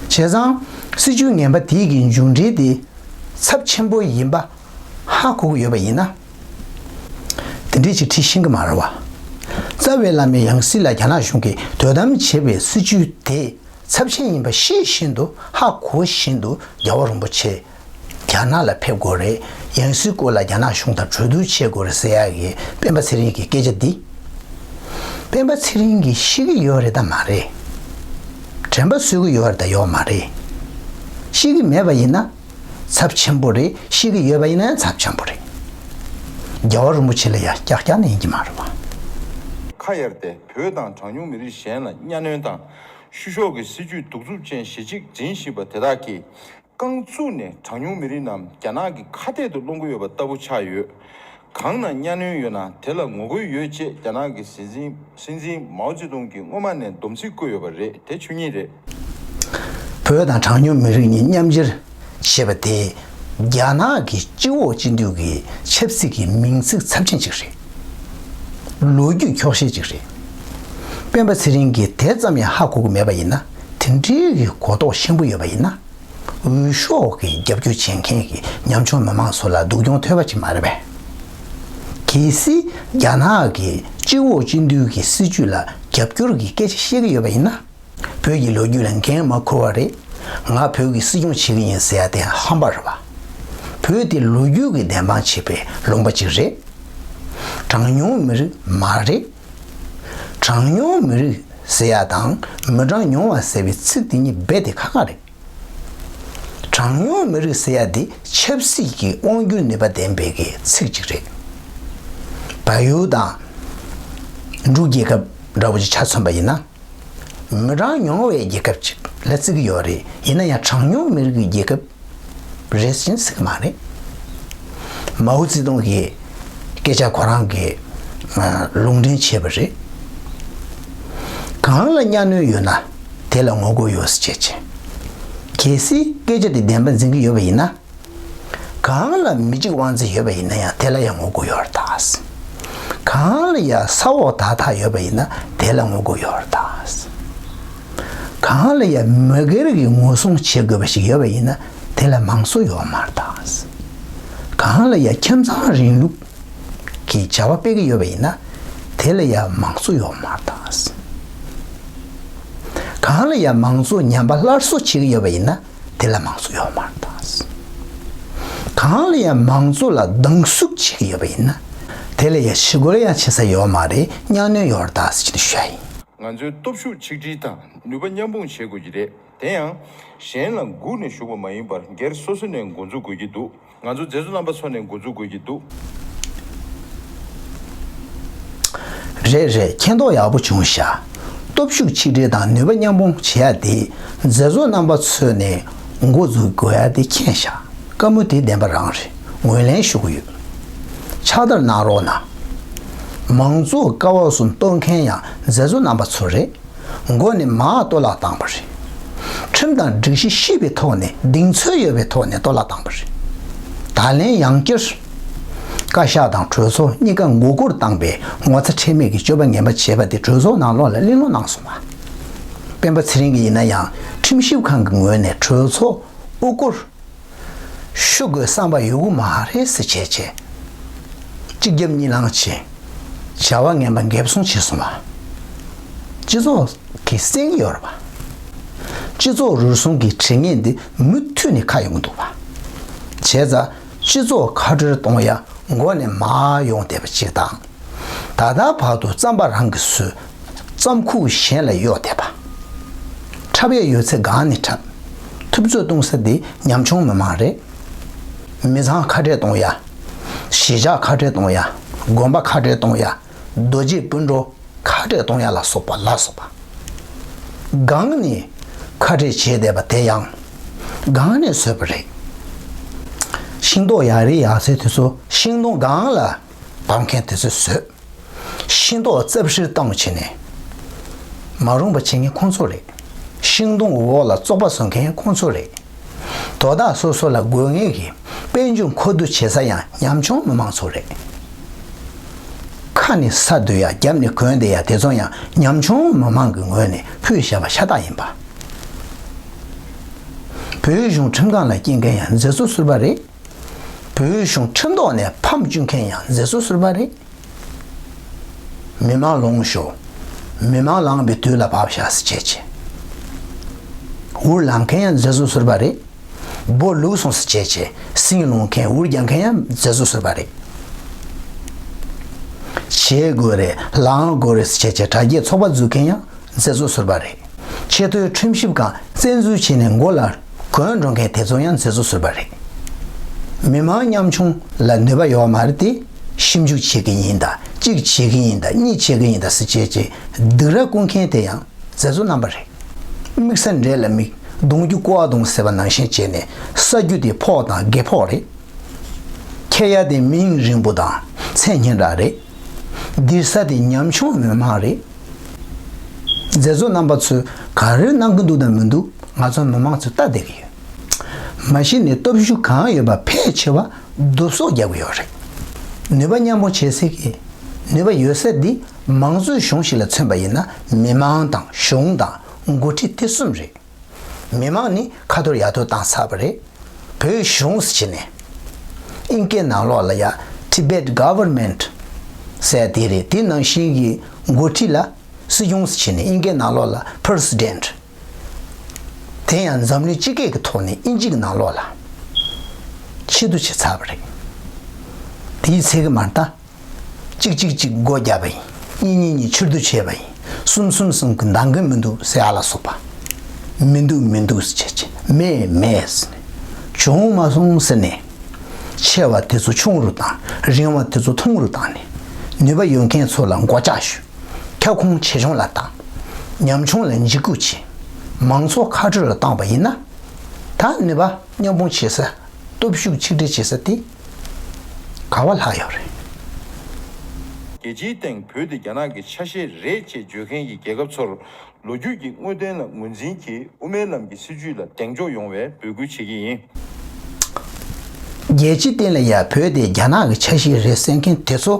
བྱས་ཙང་སྲིད་བྱུས་ངན་པ་དེའི་གི་མཇུག་འབྲས་དེ་ཚབས་ཆེན་པོ་ཡིན་པ་ཧ་གོ་གི་ཡོད་པ་ཡིན་ན། དེ་འདྲས་ཅིག་བྲིས་ཤེས་ཀྱི་མ་རེད་བ། རྩ་བའི་བླ་མའི་ཡང་སྲིད་ལ་རྒྱ་ནག་གཞུང་གིས་དོ་དམ་བྱེད་པའི་སྲིད་བྱུས་དེ། ཚབས་ཆེན་ཡིན་པ་ཤེས་བཞིན་དུ་ཧ་གོ་བཞིན་དུ་རྒྱལ་བ་རིན་པོ་ཆེ་རྒྱ་ནག་ལ་ཕེབས་དགོས་རེད། ཡང་སྲིད་སྐོར་ལ་རྒྱ་ནག་གཞུང་དང་གྲོས་བསྡུར་བྱེད་དགོས་རེད་ཟེར་ཡག་གི་སྤེན་པ་ཚེ་རིང་གི་སྐད་ཆ་འདི། སྤེན་པ་ཚེ་རིང་གིས་ཤེས་ཀྱི་ཡོད་རེད་དམ་མ་རེད། དྲན་པ་གསོས་ཀྱི་ཡོད་རེད་དམ་ཡོད་མ་རེད། ཤེས་ཀྱི་མེད་པ་ཡིན་ན་ཚབས་ཆེན་པོ་རེད། ཤེས་ཀྱི་ཡོད་པ་ཡིན་ན་ཡང་ཚབས་ཆེན་པོ་རེད། རྒྱལ་བ་རིན་པོ་ཆེ་ལ་ཡང་ཀྱག་ཀྱག་ནས་ཡིན་གྱི་མ་རེད་བ། ཁ་གཡར་ཏེ་བོད་དང་གྲངས་ཉུང་མི་རིགས་གཞན་ལ་གཉའ་གནོན་དང་བཤུ་གཞོག་གི་སྲིད་ཇུས་གདུག་རྩུབ་ཅན་ཞེ་གཅིག་འཛིན་བཞིན་པ་དེ་དག་གིས་རྐང་བཙུགས་ནས་གྲངས་ཉུང་མི་རིགས་རྣམས་རྒྱ་ནག་གི་ཁ་གཏད་དུ་སློང་གི་ཡོད་པ་ལྟ་བུ་ཆགས་ཡོད། གང་ན་གཉའ་གནོན་ཡོད་ན་དེ་ལ་ངོ་རྒོལ་ཡོད་ཅེས་རྒྱ་ནག་གི་སྲིད་འཛིན་སྲིད་འཛིན་མའོ་ཙེ་ཏུང་གིས་སྔོན་མ་ནས་སྡོམ་ཚིག་བཀོད་ཡོད་པ་རེད། དེ་ཆོས་ཉིད་རེད། བོད་དང་གྲངས་ཉུང་མི་རིགས་གཉིས་མཉམ་སྦྱར་ཞེས་པ་དེ་རྒྱ་ནག་གི་སྤྱི་འོག་སྤྱི་འཐུས་ཀྱི་ཆབ་སྲིད་ཀྱི་མིང་ཚིག་ཚབས་ཆེན་ཅིག་རེད། ལོ་རྒྱུས་འཁྱོག་བཤད་ཅིག་རེད། སྤེན་པ་ཚེ་རིང་གིས་དེ་ཙམ་ཡང་ཧ་གོ་གི་མེད་པ་ཡིན་ན། དེ་འདྲའི་གི་གོ་རྟོགས་ཞན་པོ་ཡོད་པ་ཡིན་ན། འོས་ཤོག་གི་རྒྱབ་སྐྱོར་བྱེད་མཁན་གྱི་ཉམ་ཆུང་མི་མང་ཚོ་ལ་སྡུག་གྱོང་ཐེབས་པ་ཅིག་མ་རེད་པས། གལ་སྲིད་རྒྱ་ནག་གི་སྤྱི་འོག་སྤྱི་འཐུས་ཀྱི་སྲིད་བྱུས་ལ་རྒྱབ་སྐྱོར་གྱི་སྐད་ཆ་བཤད་ཀྱི་ཡོད་པ་ཡིན་ན། བོད་ཀྱི་ལོ་རྒྱུས་ལ་འགན་མ་འཁུར་བ་རེད། ང་བོད་ཀྱི་སྲིད་སྐྱོང་བྱེད་ཀྱི་ཡིན་ཟེར་ཡ་དེ་ཧམ་པ་རེད་བ། བོད་དེ་ལོ་རྒྱུས་ཀྱི་བདེན་དཔང་བྱེད་པའི་ལུང་པ་ཅིག་རེད། གྲངས་ཉུང་མི་རིགས་མ་རེད། གྲངས་ཉུང་མི་རིགས་ཟེར་ཡ་དང་མི་གྲངས་ཉུང་བ་ཟེར་བའི་ཚིག་དེ་གཉིས་རྦད་དེ་ཁག་ཁག་རེད། གྲངས་ཉུང་མི་རིགས་ཟེར་ཡ་དེ་ཆབ་སྲིད་ཀྱི་དབང་སྒྱུར་ནུས་པ་ལྡན་པའི་གི་ཚིག་ཅིག་རེད། བལ་ཡུལ་དང་འབྲུག་རྒྱལ་ཁབ་འདྲ་བོ་ཅིག་ཆ་མཚོན་པ་ཡིན་ན། མི་གྲངས་ཉུང་བའི་རྒྱལ་ཁབ་ཅིག་ལ་བརྩི་གི་ཡོད་རེད། ཡིན་ན་ཡང་གྲངས་ཉུང་མི་རིགས་ཀྱི་རྒྱལ་ཁབ་རེད་ཟེར་ཟེར་གི་མ་རེད། མའོ་ཙེ་ཏུང་གི་སྐད་ཆ་ཁོ་རང་གིས་ལུང་འདྲེན་བྱས་པ་རེད། གང་ལ་གཉའ་གནོན་ཡོད་ན་དེ་ལ་ངོ་རྒོལ་ཡོད་ཟེར་བྱས་བྱས། གལ་སྲིད་སྐད་ཆ་དེ་བདེན་པ་འཛིན་གི་ཡོད་པ་ཡིན་ན། གང་ལ་མི་གཅིག་དབང་འཛིན་ཡོད་པ་ཡིན་ན་ཡང་དེ་ལ་ཡང་ངོ་རྒོལ་ཡོད་རེད་ད། གང་ལ་ཡང་ས་འོག་དག་དག་ཡོད་པ་ཡིན་ན་དེ་ལ་ངོ་རྒོལ་ཡོད་རེད་ད། གང་ལ་ཡང་མི་སྒེར་གྱི་ངོ་སྲུང་བྱེད་དགོས་པ་ཞིག་ཡོད་པ་ཡིན་ན་དེ་ལ་མང་གཙོ་ཡོད་མ་རེད་ད། གང་ལ་ཡང་ཁྱིམ་ཚང་རིང་ལུགས་ཀྱི་བྱ་བ་སྤེལ་གྱི་ཡོད་པ་ཡིན་ན་དེ་ལ་ཡང་མང་གཙོ་ཡོད་མ་རེད་ད། གང་ལ་ཡང་མང་གཙོ་ཉམས་པ་སླར་གསོ་བྱེད་ཀྱི་ཡོད་པ་ཡིན་ན། དེ་ལ་མང་གཙོ་ཡོད་མ་རེད་ད། གང་ལ་ཡང་མང་གཙོ་ལ་སྡང་ཟུག་བྱེད་ཀྱི་ཡོད་པ་ཡིན་ན། དེ་ལ་ཡང་ཞི་རྒོལ་ཡང་བྱེད་ས་ཡོད་མ་རེད། གཉའ་གནོན་ཡོད་རེད་ད་ཟེར་གྱི་འདུག་ཞུ་ཡ་ཡིན། ང་ཚོས་སྟོབས་ཤུགས་ཆིག་སྒྲིལ་དང་ནུས་པ་མཉམ་སྤུངས་བྱེད་དགོས་ཀྱི་རེད། དེ་ཡང་གཞན་ལ་སྒུག་ནས་བཞུགས་པ་མ་ཡིན་པར་སྒེར་སོ་སོ་ནས་འགོ་འཛུགས་དགོས་ཀྱི་འདུག་ང་ཚོ་མཛད་གཙོ་རྣམ་པ་ཚོ་ནས་འགོ་འཛུགས་དགོས་ཀྱི་འདུག་རེད་རེད། མཁྱེན་རྟོགས་ཡག་པོ་བྱུང་ཤག་སྟོབས་ཤུགས་ཆིག་སྒྲིལ་དང་ནུས་པ་མཉམ་སྤུངས་བྱེད་ཡ་དེ་མཛད་གཙོ་རྣམ་པ་ཚོ་ནས་འགོ་འཛུགས་དགོས་ཡ་དེ་མཁྱེན་ཤག་བཀའ་མོལ་དེ་བདེན་པ་རང་རེད། ངོས་ལེན་ཞུ་གི་ཡོད། ཕྱག་བསྟར་གནང་རོགས་གནང་། མང་གཙོ་ཀ་བ་གསུམ་གཏོར་མཁན་ཡང་མཛད་གཙོ་རྣམ་པ་ཚོ་རེད། མགོ་ནས་མར་གཏོར་བརླག་བཏང་པ་རེད། ཁྲིམས་དང་སྒྲིག་གཞི་ཤེས་པའི་ཐོག་ནས་གདེང་ཚོད་ཡོད་པའི་ཐོག་ནས་གཏོར་བརླག་བཏང་པ་རེད། ད་ལན་ཡང་བསྐྱར། བཀའ་ཤག་དང་གྲོས་ཚོགས་གཉིས་ཀ་མགོ་སྐོར་བཏང་པའི་ངོ་ཚ་ཁྲེལ་མེད་ཀྱི་སྤྱོད་པ་ངན་པ་བྱས་པ་དེ་གྲོས་ཚོགས་ནང་ལོགས་ལ་གླེང་སློང་གནང་སོང་བ། སྤེན་པ་ཚེ་རིང་གིས་ཡིན་ན་ཡང་ཁྲིམས་ཞིབ་ཁང་གི་ངོས་ནས་གྲོས་ཚོགས་དབུ་སྐོར་ཞུ་དགོས་བསམ་པ་ཡོད་གི་མ་རེད་ཟེར་བྱས་བྱས། གཅིག་རྒྱབ་གཉིས་ལངས་བྱས། བྱ་བ་ངན་པ་འགེབས་སྲུང་བྱས་སོང་བ། སྤྱི་ཚོགས་ཀྱིས་གསན་གྱི་ཡོད་རེད་པ། སྤྱི་ཚོགས་རུལ་སུངས་ཀྱི་དྲི་ངན་འདི་མུ་མཐུད་ནས་ཁ་ཡོང་གི་འདུག་པ། བྱས་ཙང་སྤྱི་ཚོགས་ཁ་བྲལ་གཏོང་ཡ་མགོ་ནས་མར་ཡོང་བསྡད་པ་གཅིག་དང་། ད་ལྟ་བར་དུ་རྩམ་པ་རང་གིས་ཟོས། རྩམ་ཁུག་གཞན་ལ་གཡོག་བསྡད་པ། འཁྲབ་ཡ་ཡོད་ཚད་སྒང་ནས་འཁྲབ། ཐུབ་ཚོད་གཏོང་ས་འདི་ཉམ་ཆུང་མི་མང་རེད། མི་ཚང་ཁ་བྲལ་གཏོང་ཡ། གཞིས་ཆགས་ཁ་བྲལ་གཏོང་ཡ། དགོན་པ་ཁ་བྲལ་གཏོང་ཡ། རྡོ་རྗེ་སྤུན་གྲོགས་ཁ་བྲལ་གཏོང་ཡ་ལ་སོགས་པ་ལ་སོགས་པ། སྒང་ནས་ཁ་བྲལ་བྱས་བསྡད་པ་དེ་ཡང་སྒང་ནས་བཟོས་པ་རེད། ཤིང་ཏོག་ཡག་རེད་ཡག་ཚད་དེ་ཚོ་ཤིང་སྡོང་སྒང་ལ་བབས་མཁན་དེ་ཚོས་ཟོས། ཤིང་ཏོག་རྩབ་ཧྲིལ་བཏང་བྱས་ནས་མ་རུངས་པ་བྱེད་མཁན་ཁོང་ཚོ་རེད། ཤིང་སྡོང་འོག་ལ་བཙོག་པ་བཟོ་མཁན་ཁོང་ཚོ་རེད། དོ་བདག་སོ་སོ་ལ་དགོས་ངེས་ཀྱི་དཔལ་འབྱོར་མཁོ་བསྡུ་བྱེད་ས་ཡང་ཉམ་ཆུང་མི་མང་ཚོ་རེད། ཁ་ནས་ས་བསྡུ་ཡ་རྒྱབ་ནས་གོན་བསྡད་ཡ་དེ་ཚོ་ཡང་ཉམ་ཆུང་མི་མང་གི་ངོས་ནས་ཕུལ་བཞག་པ་ཤ་སྟག་ཡིན་པ། བོད་གཞུང་ཁྲིམས་ཁང་ལ་སྐྱེལ་མཁན་ཡང་མཛད་གཙོ་ཟུར་པ་རེད། བོད་གཞུང་ཁྲིམས་ཐོག་ནས་ཕམ་བཅུག་མཁན་ཡང་མཛད་གཙོ་ཟུར་པ་རེད། མི་མང་ལོངས་ཤོག་མི་མང་ལངས་པའི་དུས་ལ་བབ་ཤག་ཟེར་བྱས་བྱས། འུར་ལངས་མཁན་ཡང་མཛད་གཙོ་ཟུར་པ་རེད། སྦོ་ལུག་སོང་ཟེར་བྱས་བྱས་སིང་ལོང་མཁན་འུར་རྒྱག་མཁན་ཡང་མཛད་གཙོ་ཟུར་པ་རེད། བྱེད་དགོས་རེད་ལངས་དགོས་རེད་ཟེར་བྱས་བྱས་དྲ་རྒྱའི་ཚོགས་པ་འཛུགས་མཁན་ཡང་མཛད་གཙོ་ཟུར་པ་རེད། ཆེས་མཐོའི་ཁྲིམས་ཞིབ་ཁང་བཙན་འཛུལ་བྱས་ནས་མགོ་ལ་གོན་འགྲོ་མཁན་དེ་ཚོ་ཡང་མཛད་གཙོ་ཟུར་པ་རེད། མི་མང་ཉམ་ཆུང་ལ་ནུས་པ་ཡོད་མ་རེད་དེ། ཞིབ་འཇུག་བྱེད་ཀྱི་ཡིན་ད། གཅིག་བྱེད་ཀྱི་ཡིན་ད། གཉིས་བྱེད་ཀྱི་ཡིན་ད་ཟེར་བྱས་བྱས་སྡིགས་ར་སྐུལ་མཁན་དེ་ཡང་མཛད་གཙོ་རྣམ་པ་རེད། དམིགས་ས་འདྲེ་ལ་དམིགས། གདོང་རྒྱུ་ཀོ་བ་གདོང་ཟེར་བ་ནང་བཞིན་བྱས་ནས་ས་རྒྱུ་དེ་ཕོག་དང་སྒལ་ཕོག་རེད། ཁྱེར་ཡ་དེ་མིང་རིང་པོ་དང་མཚན་སྙན་གྲགས་རེད། སྡིགས་ས་དེ་ཉམ་ཆུང་མི་མང་རེད། མཛད་གཙོ་རྣམ་པ་ཚོས་ག་རེ་གནང་གི་འདུག་དང་མི་འདུག་ང་ཚོ་མི་མང་ཚོས་ལྟ་བསྡད་ཀྱི་ཡོད། མ་གཞི་ནས་སྟོབས་ཤུགས་གང་ཡོད་པ་ཕལ་ཆེ་བ་བསྡུ་གསོག་རྒྱག་གི་ཡོད་རེད། ནུས་པ་མཉམ་སྤུངས་བྱེད་སའི་གི་ནུས་པ་ཡོད་ས་འདི་མང་གཙོའི་གཞུང་ཞིག་ལ་མཚོན་པ་ཡིན་ན་མི་མང་དང་གཞུང་དང་འགོ་ཁྲིད་དེ་གསུམ་རེད། མི་མང་ནི་ཁ་ཐོར་ཡ་ཐོར་བཏང་ཚར་བ་རེད། བོད་གཞུང་ཟེར་བྱས་ནས་ཨིན་སྐད་ནང་ལོགས་ལ་ཡ་Tibet Government ཟེར་དེ་རེད། དེ་ནང་བཞིན་གྱི་འགོ་ཁྲིད་ལ་སྲིད་གཞུང་ཟེར་བྱས་ནས་ཨིན་སྐད་ནང་ལོགས་ལ་President དེ་ཡང་འཛམ་གླིང་སྤྱི་སྐད་ཀྱི་ཐོག་ནས་ཨིན་ཇི་གི་ནང་ལོགས་ལ་ཆེད་དུ་བྱས་ཚར་བ་རེད། དེའི་ཚད་ཀྱི་མ་རེད་ད། གཅིག་གཅིག་གཅིག་སྒོ་བརྒྱབ་པ་ཡིན། གཉིས་གཉིས་གཉིས་ཕྱིར་བསྡུ་བྱས་པ་ཡིན། གསུམ་གསུམ་གསུམ་གྱི་འདང་གི་མི་འདུག་ཟེར་ཡ་ལ་སོགས་པ། མི་འདུག་མི་འདུག་ཟེར་བྱས་བྱས་མེད་མེད་ཟེར་ནས། བྱུང་མ་སོང་ཟེར་ནས། ཆེ་བ་དེ་ཚོ་ཆུང་རུ་བཏང་། རིང་བ་དེ་ཚོ་ཐུང་རུ་བཏང་ནས། ནུས་པ་ཡོད་མཁན་ཚོ་ལ་མགོ་ལྕག་གཞུས། ཁྱབ་ཁོངས་ཆེ་ཆུང་ལ་བཏང་། ཉམ་ཆུང་ལ་འཇིགས་སྐུལ་བྱས། མང་ཚོགས་ཁ་བྲལ་ལ་བཏང་པ་ཡིན་ན། ད་ནུས་པ་མཉམ་སྤུངས་བྱེད་ས། སྟོབས་ཤུགས་ཆིག་སྒྲིལ་བྱེད་ས་དེ་ག་བ་ལྷག་ཡོད་རེད། རྒྱལ་སྤྱིའི་སྟེང་བོད་དེ་རྒྱ་ནག་གི་ཆ་ཤས་རེད་ཅེས་བརྗོད་མཁན་གྱི་རྒྱལ་ཁབ་ཚོར་ལོ་རྒྱུས་ཀྱི་དངོས་བསྟན་ལ་ངོས་འཛིན་གྱིས་དབུ་མའི་ལམ་གྱི་སྲིད་བྱུས་ལ་གདེང་འཇོག་ཡོང་བའི་འབོད་སྐུལ་བྱེད་ཀྱི་ཡིན། རྒྱལ་སྤྱིའི་སྟེང་ལ་ཡང་བོད་དེ་རྒྱ་ནག་གི་ཆ་ཤས་རེད་ཟེར་མཁན་དེ་ཚོ་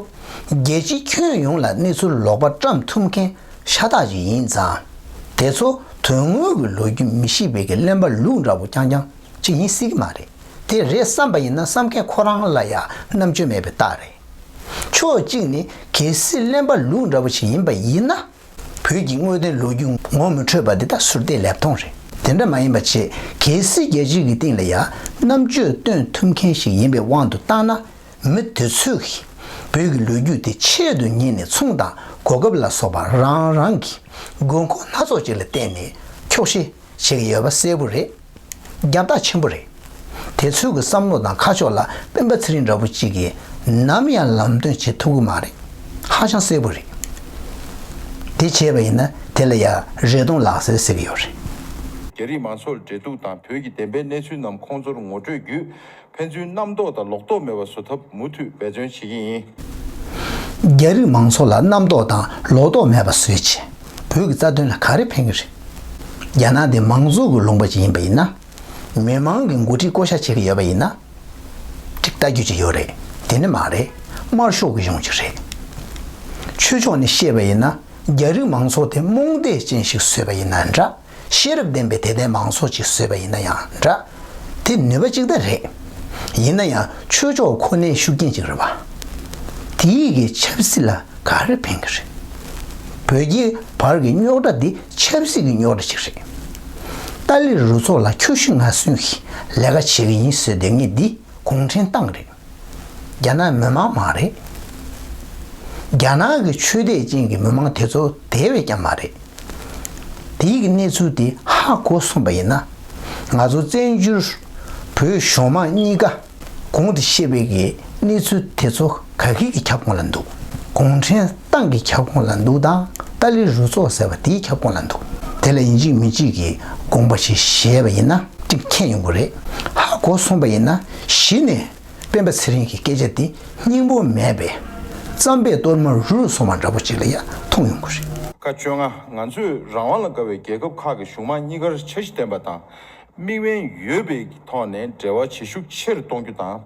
རྒྱལ་སྤྱིའི་ཁྱོན་ཡོངས་ལ་གནས་ཚུལ་ལོག་པ་བཀྲམ་ཐུབ་མཁན་ཤ་སྟག་ཅིག་ཡིན་ཙང་། དེ་ཚོ་དོན་དངོས་ཀྱི་ལོ་རྒྱུས་མི་ཤེས་པའི་གི་གླེན་པ་ལུག་འདྲ་པོ་རྐྱང་རྐྱང་ཅིག་ཡིན་སྲིད་ཀྱི་མ་རེད། དེ་རེད་བསམ་པ་ཡིན་ན་བསམ་མཁན་ཁོ་རང་ལ་ཡང་རྣམ་དཔྱོད་མེད་པའི་རྟགས་རེད། ཕྱོགས་གཅིག་ནས་གལ་སྲིད་གླེན་པ་ལུག་འདྲ་པོ་ཞིག་ཡིན་པ་ཡིན་ན། བོད་ཀྱི་དངོས་བསྟན་ལོ་རྒྱུས་ངོ་མི་འཕྲོད་པ་འདི་དག་ཟུར་བལྟས་ལེབ་མཐོང་རེད། དེ་འདྲ་མ་ཡིན་པ་བྱས་གལ་སྲིད་རྒྱལ་སྤྱི་གི་སྟེང་ལ་ཡང་རྣམ་དཔྱོད་སྟོན་ཐུབ་མཁན་ཞིག་ཡིན་པའི་དབང་དུ་བཏང་ན། མི་དེ་ཚོས་ཀྱིས་བོད་ཀྱི་ལོ་རྒྱུས་དེ་ཆེད་དུ་གཉེར་ནས་མཚུངས་དང་གོ་སྐབས་ལ་སོགས་པ་རང་རང་གི་དགོས་མཁོ་སྣ་ཚོགས་ཅིག་ལ་བརྟེན་ནས་འཁྱོག་བཤད་བྱེད་ཀྱི་ཡོད་པ་གསལ་པོ་རེད། རྒྱབ་རྟགས་ཆེན་པོ་རེད། དེ་ཚོའི་གི་བསམ་བློ་དང་ཁ་ཕྱོགས་ལ་སྤེན་པ་ཚེ་རིང་འདྲ་པོ་གཅིག་གིས་ནམ་ཡང་ལམ་སྟོན་བྱེད་ཐུབ་ཀྱི་མ་རེད། ཧ་ཅང་གསལ་པོ་རེད། དེ་བྱས་པ་ཡིན་ན་དེ་ལ་ཡང་རེ་སྟོང་ལག་ཟེར་ཟེར་གྱི་ཡོད་རེད། རྒྱ་རིགས་མང་ཚོགས་ལ་འབྲེལ་གཏུག་དང་བོད་ཀྱི་བདེན་པའི་གནས་ཚུལ་རྣམས་ཁོང་ཚོར་ངོ་སྤྲོད་བརྒྱུད། ཕན་ཚུན་རྣམ་རྟོག་དང་ལོག་རྟོག་མེད་པ་བཟོ་ཐབས་མུ་མཐུད་འབད་བརྩོན་བྱེད་ཀྱི་ཡིན། རྒྱ་རིགས་མང་ཚོགས་ལ་རྣམ་རྟོག་དང་ལོག་རྟོག་མེད་པ་བཟོས་བྱས། བོད་ཀྱི་རྩ་དོན་ལ་ག་རེ་ཕན་གྱི་རེད། རྒྱ་ནག་དེ་མང་གཙོ་གི་ལུང་པ་ཅིག་ཡིན་པ་ཡིན་ན། མི་མང་གི་འགོ་ཁྲིད་བསྐོ་བཞག་བྱེད་ཀྱི་ཡོད་པ་ཡིན་ན། ཅིག་ལྟ་རྒྱུ་ཅིག་ཡོད་རེད། དེ་ནི་མ་རེད། དམར་ཤོག་གི་གཞུང་ཅིག་རེད། ཆོས་ཕྱོགས་ནས་བཤད་པ་ཡིན་ན། རྒྱ་རིགས་མང་ཚོགས་དེ་རྨོངས་དད་ཅན་ཞིག་བཟོས་པ་ཡིན་ན་འདྲ། ཤེས་རབ་ལྡན་པའི་དད་ལྡན་མང་ཚོགས་ཅིག་བཟོས་པ་ཡིན་ན་ཡང་འདྲ། དེ་ནུས་པ་གཅིག་ད་རེད། ཡིན་ན་ཡང་ཆོས་ཕྱོགས་ཁོ་ནའི་ཤུགས་རྐྱེན་ཅིག་རེད་པ། དེ་ཡི་གི་ཆབ་སྲིད་ལ་ག་རེ་ཕན་གི་རེད། བོད་རྒྱའི་བར་གྱི་རྙོག་དྲ་འདི་ཆབ་སྲིད་ཀྱི་རྙོག་དྲ་ཅིག་རེད། ཏཱ་ལའི་རུ་ཚོགས་ལ་ཁྱོ་ཤི་ང་གསོན་གྱི་ལས་ཀ་བྱེད་ཀྱི་ཡིན་ཟེར་དེ་ངས་འདི་གུང་ཁྲན་ཏང་རེད། རྒྱ་ནག་མི་མང་མ་རེད། རྒྱ་ནག་གི་ཆོས་དད་ཅན་གྱི་མི་མང་དེ་ཚོ་དེ་བས་ཀྱང་མ་རེད། དེའི་གི་གནས་ཚུལ་དེ་ཧ་གོ་སོང་བ་ཡིན་ན། ང་ཚོ་བཙན་བྱོལ་བོད་གཞུང་མང་གཉིས་ཀ་གོང་དུ་བཤད་པའི་གི་གནས་ཚུལ་དེ་ཚོ་ག་གི་གི་ཁྱབ་ཁོངས་ལ་འདུག་གུང་ཁྲན་ཏང་གི་ཁྱབ་ཁོངས་ལ་འདུག་དང་ཏཱ་ལའི་རུ་ཚོགས་ཟེར་བ་དེའི་ཁྱབ་ཁོངས་ལ་འདུག་དེ་ལ་ཡིན་གཅིག་མིན་གཅིག་གི་དགོངས་པ་ཞིག་བཞེས་པ་ཡིན་ན་གཅིག་མཁྱེན་ཡོང་གི་རེད། ཧ་གོ་སོང་བ་ཡིན་ན་གཞི་ནས། སྤེན་པ་ཚེ་རིང་གི་སྐད་ཆ་དེ་སྙིང་པོ་མེད་པའི་རྩམ་པའི་གཏོར་མ་རུལ་སོང་བ་འདྲ་པོ་ཅིག་ལ་ཡང་མཐོང་ཡོང་གི་རེད། ཁ་བཅོ་ལྔ། ང་ཚོས་རང་དབང་ལ་དགའ་བའི་རྒྱལ་ཁབ་ཁག་གི་གཞུང་མང་གཉིས་ཀར་འཆར་གཞི་ལྡན་པ་དང་དམིགས་འབེན་ཡོད་པའི་ཐོག་ནས་འབྲེལ་བ་བྱེད་ཤུགས་ཆེ་རུ་གཏོང་རྒྱུ་དང་།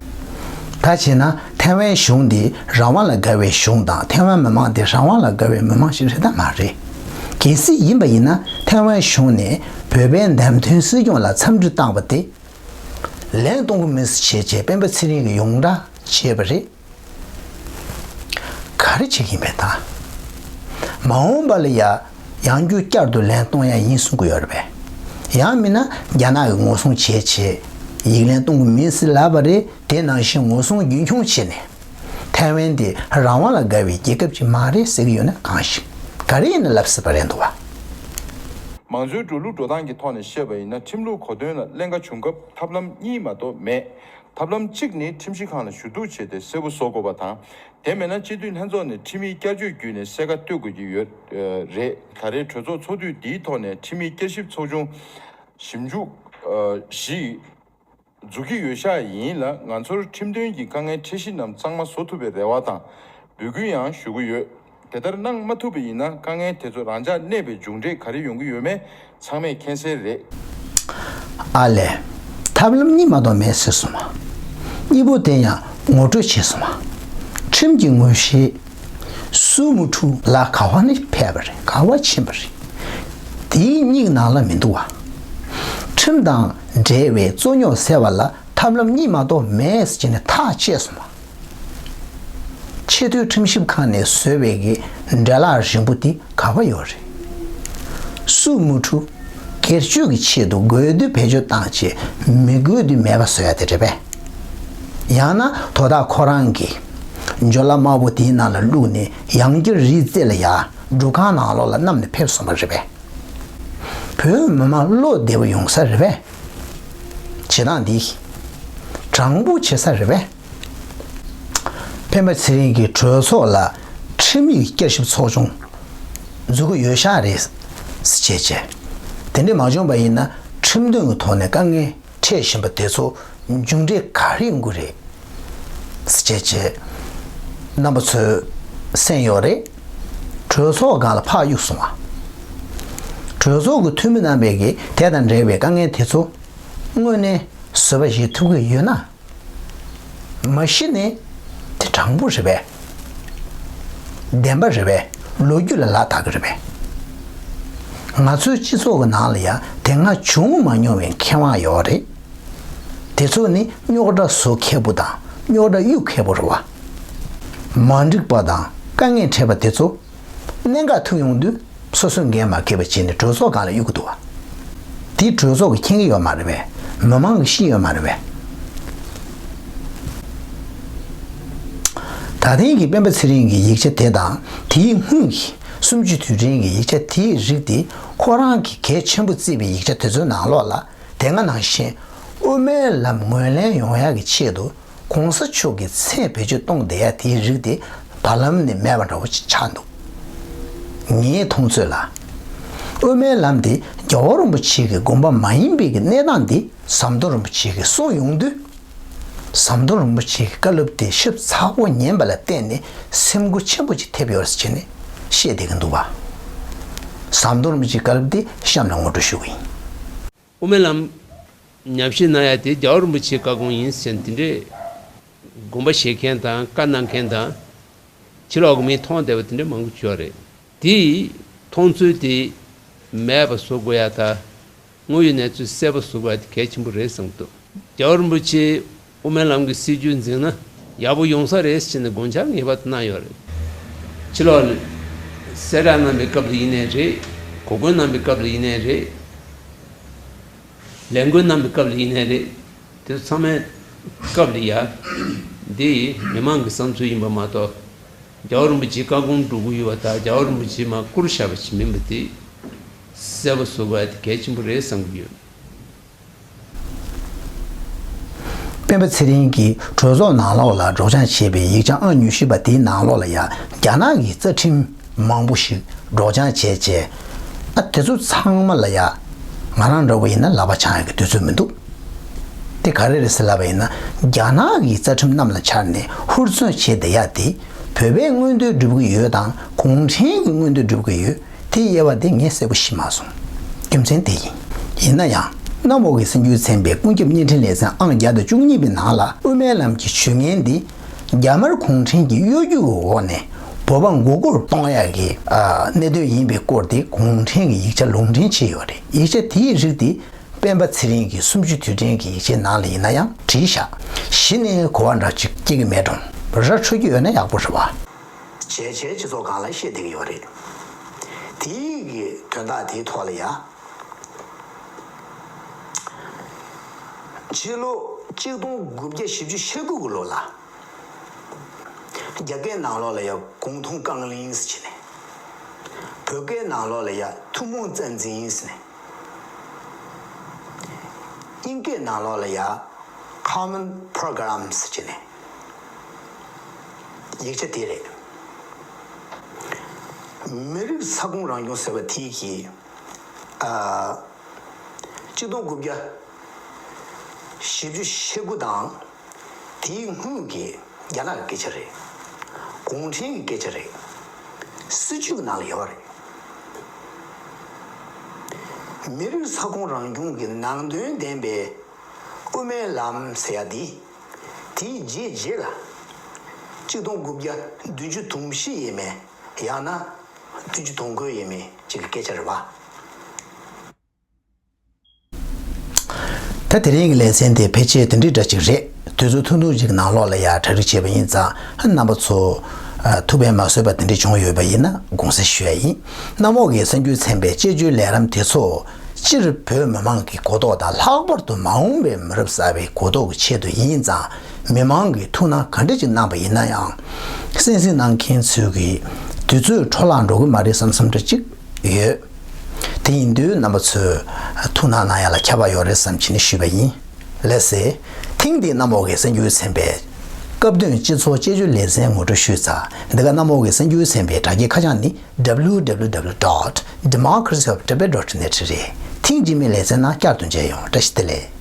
ད་བྱས་ན་ཐའེ་ཝན་གཞུང་འདི་རང་དབང་ལ་དགའ་བའི་གཞུང་དང་ཐའེ་ཝན་མི་མང་འདི་རང་དབང་ལ་དགའ་བའི་མི་མང་ཞིག་རེད་དམ་མ་རེད། གལ་སྲིད་ཡིན་པ་ཡིན་ན་ཐའེ་ཝན་གཞུང་ནས་བོད་པའི་འདེམས་ཐོན་སྲིད་སྐྱོང་ལ་འཚམས་འདྲི་བཏང་བ་དེ། ལན་གཏོང་གི་མིན་ཟེར་བྱས་བྱས་སྤེན་པ་ཚེ་རིང་གིས་ཡོངས་གྲགས་བྱས་པ་རེད། ག་རེ་བྱེད་ཀྱི་ཡིན་པས་ད། མ་འོངས་པ་ལ་ཡ་ཡང་བསྐྱར་བསྐྱར་དུ་ལན་གཏོང་ཡ་ཡིན་གསུང་གི་ཡོད་རེད་པས། ཡང་མིན་ན་རྒྱ་ནག་གིས་ངོ་སྲུང་བྱས་བྱས་ཡིག་ལན་གཏོང་གི་མིན་ཟེར་ལབ་པ་རེད། དེ་ནང་བཞིན་ངོ་སྲུང་རྒྱུན་འཁྱོངས་བྱས་ནས་ཐའེ་ཝན་དེ་རང་དབང་ལ་དགའ་བའི་རྒྱལ་ཁབ་ཅིག་མ་རེད་ཟེར་གྱི་ཡོད་ན་གང་ཞིག་ག་རེ་ཡིན་ན་ལབ་སྲིད་པ་རེད་འདུག་བ། མང་གཙོའི་འགྲོ་ལུགས་འགྲོ་སྟངས་ཀྱི་ཐོག་ནས་བཤད་པ་ཡིན་ན་ཁྲིམས་ལུགས་གོ་དོན་ལ་ཀླན་ཀ་བྱུང་སྐབས་ཐབས་ལམ་གཉིས་མ་གཏོགས་མེད། ཐབས་ལམ་གཅིག་ནི་ཁྲིམས་ཞིབ་ཁང་ལ་ཞུ་གཏུག་བྱས་ཏེ་གསལ་པོ་བཟོ་དགོས་པ་དང་། དེ་མེད་ན་སྤྱི་འཐུས་ལྷན་ཚོགས་ནས་ཁྲིམས་ཡིག་བསྐྱར་བཅོས་བརྒྱུད་ནས་གསལ་ཁ་གཏོད་དགོས་ཀྱི་ཡོད་རེད། ད་རེས་གྲོས་ཚོགས་ཚོགས་དུས་འདིའི་ཐོག་ནས་ཁྲིམས་ཡིག་བསྐྱར་ཞིབ་ཚོགས་ཆུང་ཞིབ་འཇུག་བཞི་འཛུགས་ཀྱི་ཡོད་ཤག་ཡིན་ལ་ང་ཚོར་ཁྲིམས་དོན་གྱི་དཀའ་ངལ་འཕྲད་གཞི་རྣམས་གཙང་མ་བཟོ་ཐུབ་པའི་རེ་བ་དང་འབོད་སྐུལ་ཡང་ཞུ་གི་ཡོད། དེ་ལྟར་གནང་མ་ཐུབ་པ་ཡིན་ན་དཀའ་ངལ་དེ་ཚོ་རང་འཇགས་གནས་པའི་མཇུག་འབྲས་ག་རེ་ཡོང་གི་ཡོད་མེད་ཚང་མས་མཁྱེན་གསལ་རེད། ཨ་ལས། ཐབས་ལམ་གཉིས་མ་གཏོགས་མེད་ཟེར་སོང་བ། གཉིས་པོ་དེ་ཡང་ངོ་སྤྲོད་བྱས་སོང་བ། ཁྲིམས་ཀྱི་ངོས་བཞེས། སུ་མུ་ཁྲུ་ལ་ག་བ་ནས་ཕེབས་པ་རེད། ག་བ་ཕྱིན་པ་རེད། དེའི་གཉིས་ནང་ལ་མི་འདུག་བ། ཁྲིམས་དང་འབྲེལ་བའི་རྩོད་རྙོག་སེལ་བ་ལ་ཐབས་ལམ་གཉིས་མ་གཏོགས་མེད་ཟེར་ནས་ཐག་བཅད་སོང་བ། ཆེས་མཐོའི་ཁྲིམས་ཞིབ་ཁང་ནས་བཟོས་པའི་གི་འདྲ་ལག་རིང་པོ་དེ་ག་བ་ཡོད་རེད། སུ་མུ་ཁྲུ་སྒེར་གཅོད་ཀྱི་ཆེད་དུ་དགོས་དུས་བེད་སྤྱོད་བཏང་བྱས་མི་དགོས་དུས་མེད་པ་བཟོ་ཡ་དེ་རེད་པས། ཡང་ན་དོ་བདག་ཁོ་རང་གིས་ཇོ་ལ་དམར་པོ་དེའི་ནང་ལ་བླུགས་ནས་ཡང་བསྐྱར་རིའི་རྩེ་ལ་ཡ་སྒྲུབ་ཁང་ནང་ལོགས་ལ་བསྣམས་ནས་ཕེབས་སོང་བ་རེད་པས། བོད་མི་མང་བློ་བདེ་བོ་ཡོང་ས་རེད་པས། བྱེད་སྟངས་འདི་དྲང་པོ་བྱེད་ས་རེད་པས། སྤེན་པ་ཚེ་རིང་གིས་གྲོས་ཚོགས་ལ་ཁྲིམས་ཡིག་བསྐྱར་ཞིབ་ཚོགས་ཆུང་འཛུགས་ཀྱི་ཡོད་ཤག་རེད་ཟེར་བྱས་བྱས། དེ་འདྲས་མ་བྱུང་བ་ཡིན་ན་ཁྲིམས་དོན་གྱི་ཐོག་ནས་དཀའ་ངལ་འཕྲད་བཞིན་པ་དེ་ཚོ་མཇུག་འབྲས་ག་རེ་ཡོང་གི་རེད་ཟེར་བྱས་བྱས། རྣམ་པ་ཚོས་གསན་ཡོད་རེད། གྲོས་ཚོགས་སྒང་ལ་ཕར་གཡུགས་སོང་བ། གྲོས་ཚོགས་ཀྱི་འཐུས་མི་རྣམ་པས་ཀྱིས་དེ་དང་འབྲེལ་བའི་དཀའ་ངལ་དེ་ཚོ་དངོས་གནས་བཟོད་པ་བཞེས་ཐུབ་ཀྱི་ཡོད་ན། མ་གཞི་ནས་དེ་དྲང་པོ་རེད་པས། བདེན་པ་རེད་པས། ལོ་རྒྱུས་ལ་ལག་བསྟར་གི་རེད་པས། ང་ཚོའི་སྤྱི་ཚོགས་ཀྱི་ནང་ལ་ཡང་དེ་སྔ་བྱུང་མ་མྱོང་བའི་མཁས་དབང་ཡོད་རེད། དེ་ཚོ་ནི་རྙོག་དྲ་བཟོ་མཁས་པོ་དང་རྙོག་དྲ་གཡུག་མཁས་པོ་རེད་བ། མ་འགྲིག་པ་དང་དཀའ་ངལ་འཕྲད་པ་དེ་ཚོ་གནད་འགག་ཐུག་ཡོང་དུས། སོ་སོས་འགན་མ་འཁྱེར་བ་བྱས་ནས་གྲོས་ཚོགས་སྒང་ལ་གཡུག་གི་འདུག་བ། དེ་གྲོས་ཚོགས་ཀྱིས་མཁྱེན་གྱི་ཡོད་མ་རེད་པས། མི་མང་གིས་ཤེས་ཡོད་མ་རེད་པས། ད་ཐེངས་ཀྱི་སྤེན་པ་ཚེ་རིང་གི་ཡིག་ཆ་དེ་དང་དེའི་སྔོན་གྱི་གསུམ་བཅུའི་དུས་དྲན་གྱི་ཡིག་ཆ་དེའི་རིགས་དེ་ཁོ་རང་གིས་གལ་ཆེན་པོ་བརྩིས་པའི་ཡིག་ཆ་དེ་ཚོའི་ནང་ལོགས་ལ་དེ་སྔ་ནང་བཞིན་དབུ་མའི་ལམ་ངོས་ལེན་ཡོང་ཡག་གི་ཆེད་དུ། གོང་ས་མཆོག་གིས་མཚན་བེད་སྤྱོད་གཏོང་བསྡད་ཡ་དེའི་རིགས་དེ་བར་ལམ་ནས་མེད་པ་འདྲ་བོ་ཅིག་ཆགས་འདུག་ངའི་མཐོང་ཚོད་ལ། དབུ་མའི་ལམ་དེ་རྒྱལ་བ་རིན་པོ་ཆེ་གི་དགོངས་པ་མ་ཡིན་པའི་གི་གནས་སྟངས་འདི་ཟམ་གདོང་རིན་པོ་ཆེ་གིས་གསུངས་ཡོང་དུས། ཟམ་གདོང་རིན་པོ་ཆེ་གི་བཀའ་སློབ་དེ་ཞིབ་ཚགས་པོ་ཉན་པ་ལ་བརྟེན་ནས་སེམས་འགུལ་ཆེན་པོ་ཅིག་ཐེབས་ཡོད་ཟེར་བྱས་ནས་བཤད་བསྡད་ཀྱི་འདུག་བ། ཟམ་གདོང་རིན་པོ་ཆེའི་བཀའ་སློབ་དེ་གཤམ་ལ་ངོ་སྤྲོད་ཞུ་གི་ཡིན། དབུ་མའི་ལམ་ཉམས་ཞིབ་གནང་ཡ་དེ་རྒྱལ་བ་རིན་པོ་ཆེའི་བཀའ་དགོངས་ཡིན་ཟེར་དེ་འདྲའི་དགོངས་པ་བཞེས་མཁན་དང་བཀའ་གནང་མཁན་དང་། ཕྱི་ལོགས་ཀྱི་མིས་མཐོང་བསྡད་པ་དེ་འདྲ་མང་པོ་ཡོད་རེད། དེ་མཐོང་ཚུལ་དེ་མེད་པ་བཟོ་དགོས་ཡ་ད། དངོས་ཡོད་གནས་ཚུལ་གསལ་པོ་བཟོ་དགོས་ཡ་དེ་གལ་ཆེན་པོ་རེད་བསམ་གྱི་འདུག་རྒྱལ་བ་རིན་པོ་ཆེས་དབུ་མའི་ལམ་གྱི་སྲིད་བྱུས་འཛིན་ན་ཡག་པོ་ཡོང་ས་རེད་ཟེར་ནས་དགོངས་འཆར་ངེས་པར་དུ་གནང་ཡོད་རེད། ཕྱི་ལོགས་ལ་གསལ་བསྒྲགས་གནང་པའི་སྐབས་ལ་ཡིན་ནའི་རེད། གོ་སྐོན་གནང་པའི་སྐབས་ལ་ཡིན་ནའི་རེད། ལས་འགུལ་གནང་པའི་སྐབས་ལ་ཡིན་ནའི་རེད། དེ་ཚང་མའི་སྐབས་ལ་ཡ། འདི་མི་མང་གི་བསམ་ཚུལ་ཡིན་པ་མ་གཏོགས། རྒྱལ་བ་རིན་པོ་ཆེའི་བཀའ་དགོངས་སྒྲུབ་ཀྱི་ཡོད་པ་དང་རྒྱལ་བ་རིན་པོ་ཆེས་མར་བསྐུར་བཞག་པ་ཞིག་མིན་པ་དེ་གསལ་པོ་བཟོ་དགོས་ཡ་དེ་གལ་ཆེན་པོ་རེད་བསམ་གྱི་ཡོད། སྤེན་པ་ཚེ་རིང་གིས་གྲོས་ཚོགས་ནང་ལོགས་ལ་སྒྲོག་སྦྱང་བྱས་པའི་ཡིག་ཆ་ཨང་ཉི་ཤུ་པ་དེའི་ནང་ལོགས་ལ་ཡ་རྒྱ་ནག་གི་རྩ་ཁྲིམས་མང་པོ་ཞིག་སྒྲོག་སྦྱང་བྱས་རྗེས། ཨ་དེ་ཚོ་ཚང་མ་ལ་ཡ་ང་རང་འདྲ་བོ་ཡིན་ན་ལག་པ་འཆང་ཡག་གི་དུས་ཚོད་མི་འདུག་དེ་ག་རེ་རེད་ཟེར་ལབ་པ་ཡིན་ན། རྒྱ་ནག་གི་རྩ་ཁྲིམས་གནམ་ལ་འཕྱར་ནས་ཧུར་བརྩོན་བྱས་བསྡད་ཡ་དེ་བོད་པའི་མངོན་འདོད་སྒྲུབ་ཀྱི་ཡོད་དང་གུང་ཁྲན་གྱི་མངོན་འདོད་སྒྲུབ་ཀྱི་ཡོད། དེ་དབྱེ་བ་དེ་ངས་གསལ་པོ་ཤེས་མ་སོང་། རྒྱུ་མཚན་དེ་ཡིན། ཡིན་ན་ཡང་གནམ་འོག་གི་གསར་འགྱུར་ཚན་པའི་ཀུན་ཁྱབ་བརྙན་འཕྲིན་ལེ་ཚན་ཨང་བརྒྱ་དང་བཅུ་གཉིས་པའི་ནང་ལ་དབུ་མའི་ལམ་གྱི་ཇུས་ངན་འདི་རྒྱ་དམར་གུང་ཁྲན་གྱི་གཡོ་སྒྱུ་འོག་ནས་བོད་པ་མགོ་སྐོར་གཏོང་ཡག་གི་ཨ་གནད་དོན་ཡིན་པའི་སྐོར་དེ་གུང་ཁྲན་གྱི་ཡིག་ཆ་ལུང་འདྲེན་བྱས་ཡོད་རེད། ཡིག་ཆ་དེའི་རིགས་དེ་སྤེན་པ་ཚེ་རིང་གི་སུམ་ཅུ་དུས་དྲན་གྱི་ཡིག་ཆའི་ནང་ལ་ཡིན་ན་ཡང་བྲིས་བཞག་གཞི་ནས་གོ་བ་འདྲ་ཅིག་སྐྱེ་གི་མེད་འགྲོ། ར་འཕྲོད་ཀྱི་ཡོད་ན་ཡག་པོ་རེད་བ། བྱས་བྱས་སྤྱི་ཚོགས་སྒང་ལ་བཤད་བསྡད་ཀྱི་ཡོད་རེད། དེའི་གི་དོན་དག་དེའི་ཐོག་ལ་ཡ། ཕྱི་ལོ་གཅིག་སྟོང་དགུ་བརྒྱ་བཞི་བཅུ་ཞེ་དགུ་གི་ལོ་ལ། རྒྱ་སྐད་ནང་ལོགས་ལ་ཡ་གུང་ཐུང་རྐང་གླིང་ཟེར་བྱས་ནས། བོད་སྐད་ནང་ལོགས་ལ་ཡ་ཐུན་མོང་རྩ་འཛིན་ཟེར་ནས། དབྱིན་སྐད་ནང་ལོགས་ལ་ཡ་Common Program ཟེར་བྱས་ནས། ཡིག་ཆ་དེ་རེད། མི་རིགས་ས་ཁོངས་རང་སྐྱོང་ཟེར་བ་དེ་གི་ཨ་གཅིག་སྟོང་དགུ་བརྒྱ་བཞི་བཅུ་ཞེ་དགུ་དང་དེའི་སྔོན་གྱི་རྒྱ་ནག་གི་སྐད་ཆ་རེད། གུང་ཁྲན་གྱི་སྐད་ཆ་རེད། སྲིད་བྱུས་ནང་ལ་ཡོད་རེད། མི་རིགས་ས་ཁོངས་རང་སྐྱོང་གི་ནང་དོན་ལྡན་པའི་དབུ་མའི་ལམ་ཟེར་ཡ་འདི། དེའི་རྗེས་རྗེས་ལ་གཅིག་སྟོང་དགུ་བརྒྱ་བདུན་ཅུ་དོན་བཞི་ཡས་མས་ཡང་ན་བདུན་ཅུ་དོན་དགུ་ཡས་མས་ཅིག་གི་སྐད་ཆ་རེད་བ། ད་དེ་རིང་གི་ལེ་ཚན་དེ་ཕལ་ཆེར་དེ་འདྲའི་འདྲ་ཅིག་རེད། དུས་ཚོད་ཐུང་ཐུང་ཅིག་ནང་ལོགས་ལ་ཡ་གྲ་སྒྲིག་བྱས་པ་ཡིན་ཙང་རྣམ་པ་ཚོ་ཐུགས་ཕན་མ་གསོས་པ་དེ་འདྲ་བྱུང་ཡོད་པ་ཡིན་ན་དགོངས་སེལ་ཞུ་ཡ་ཡིན། གནམ་འོག་གི་གསར་འགྱུར་ཚན་པའི་དཔྱད་བརྗོད་ལས་རིམ་དེ་ཚོ་སྤྱིར་བོད་མི་མང་གི་གོ་རྟོགས་དང་ལྷག་པར་དུ་མ་འོངས་པའི་མི་རབས་གསར་པའི་གོ་རྟོགས་ཀྱི་ཆེད་དུ་ཡིན་ཙང་མི་མང་གིས་ཐུགས་སྣང་ག་འདྲ་ཅིག་གནང་པ་ཡིན་ན་ཡང་། གསན་གཟིགས་གནང་མཁན་ཚོས་ཀྱིས་དུས་ཚོད་འཕྲོ་བརླག་འགྲོ་གི་མ་རེད་བསམ་བསམ་འདྲ་ཅིག་ཡོད། དེ་ཡིན་དུས་རྣམ་པ་ཚོས་ཐུགས་སྣང་གནང་ཡ་ལ་ཁྱད་པར་ཡོད་རེད་བསམ་བྱས་ནས་ཞུས་པ་ཡིན། ལགས་སེ། ཐེངས་འདིའི་གནམ་འོག་གི་གསར་འགྱུར་ཚན་པའི་སྐབས་དོན་སྤྱི་ཚོགས་དཔྱད་བརྗོད་ལེ་ཚན་ངོ་སྤྲོད་ཞུས་ཚར། འདི་ག་གནམ་འོག་གི་གསར་འགྱུར་ཚན་པའི་དྲ་རྒྱའི་ཁ་བྱང་ནི་W W W dot democracy of tibet dot net རེད། ཐེངས་རྗེས་མའི་ལེ་ཚན་ནང་བསྐྱར་དུ་མཇལ་ཡོང་། བཀྲ་ཤིས་བདེ་ལེགས།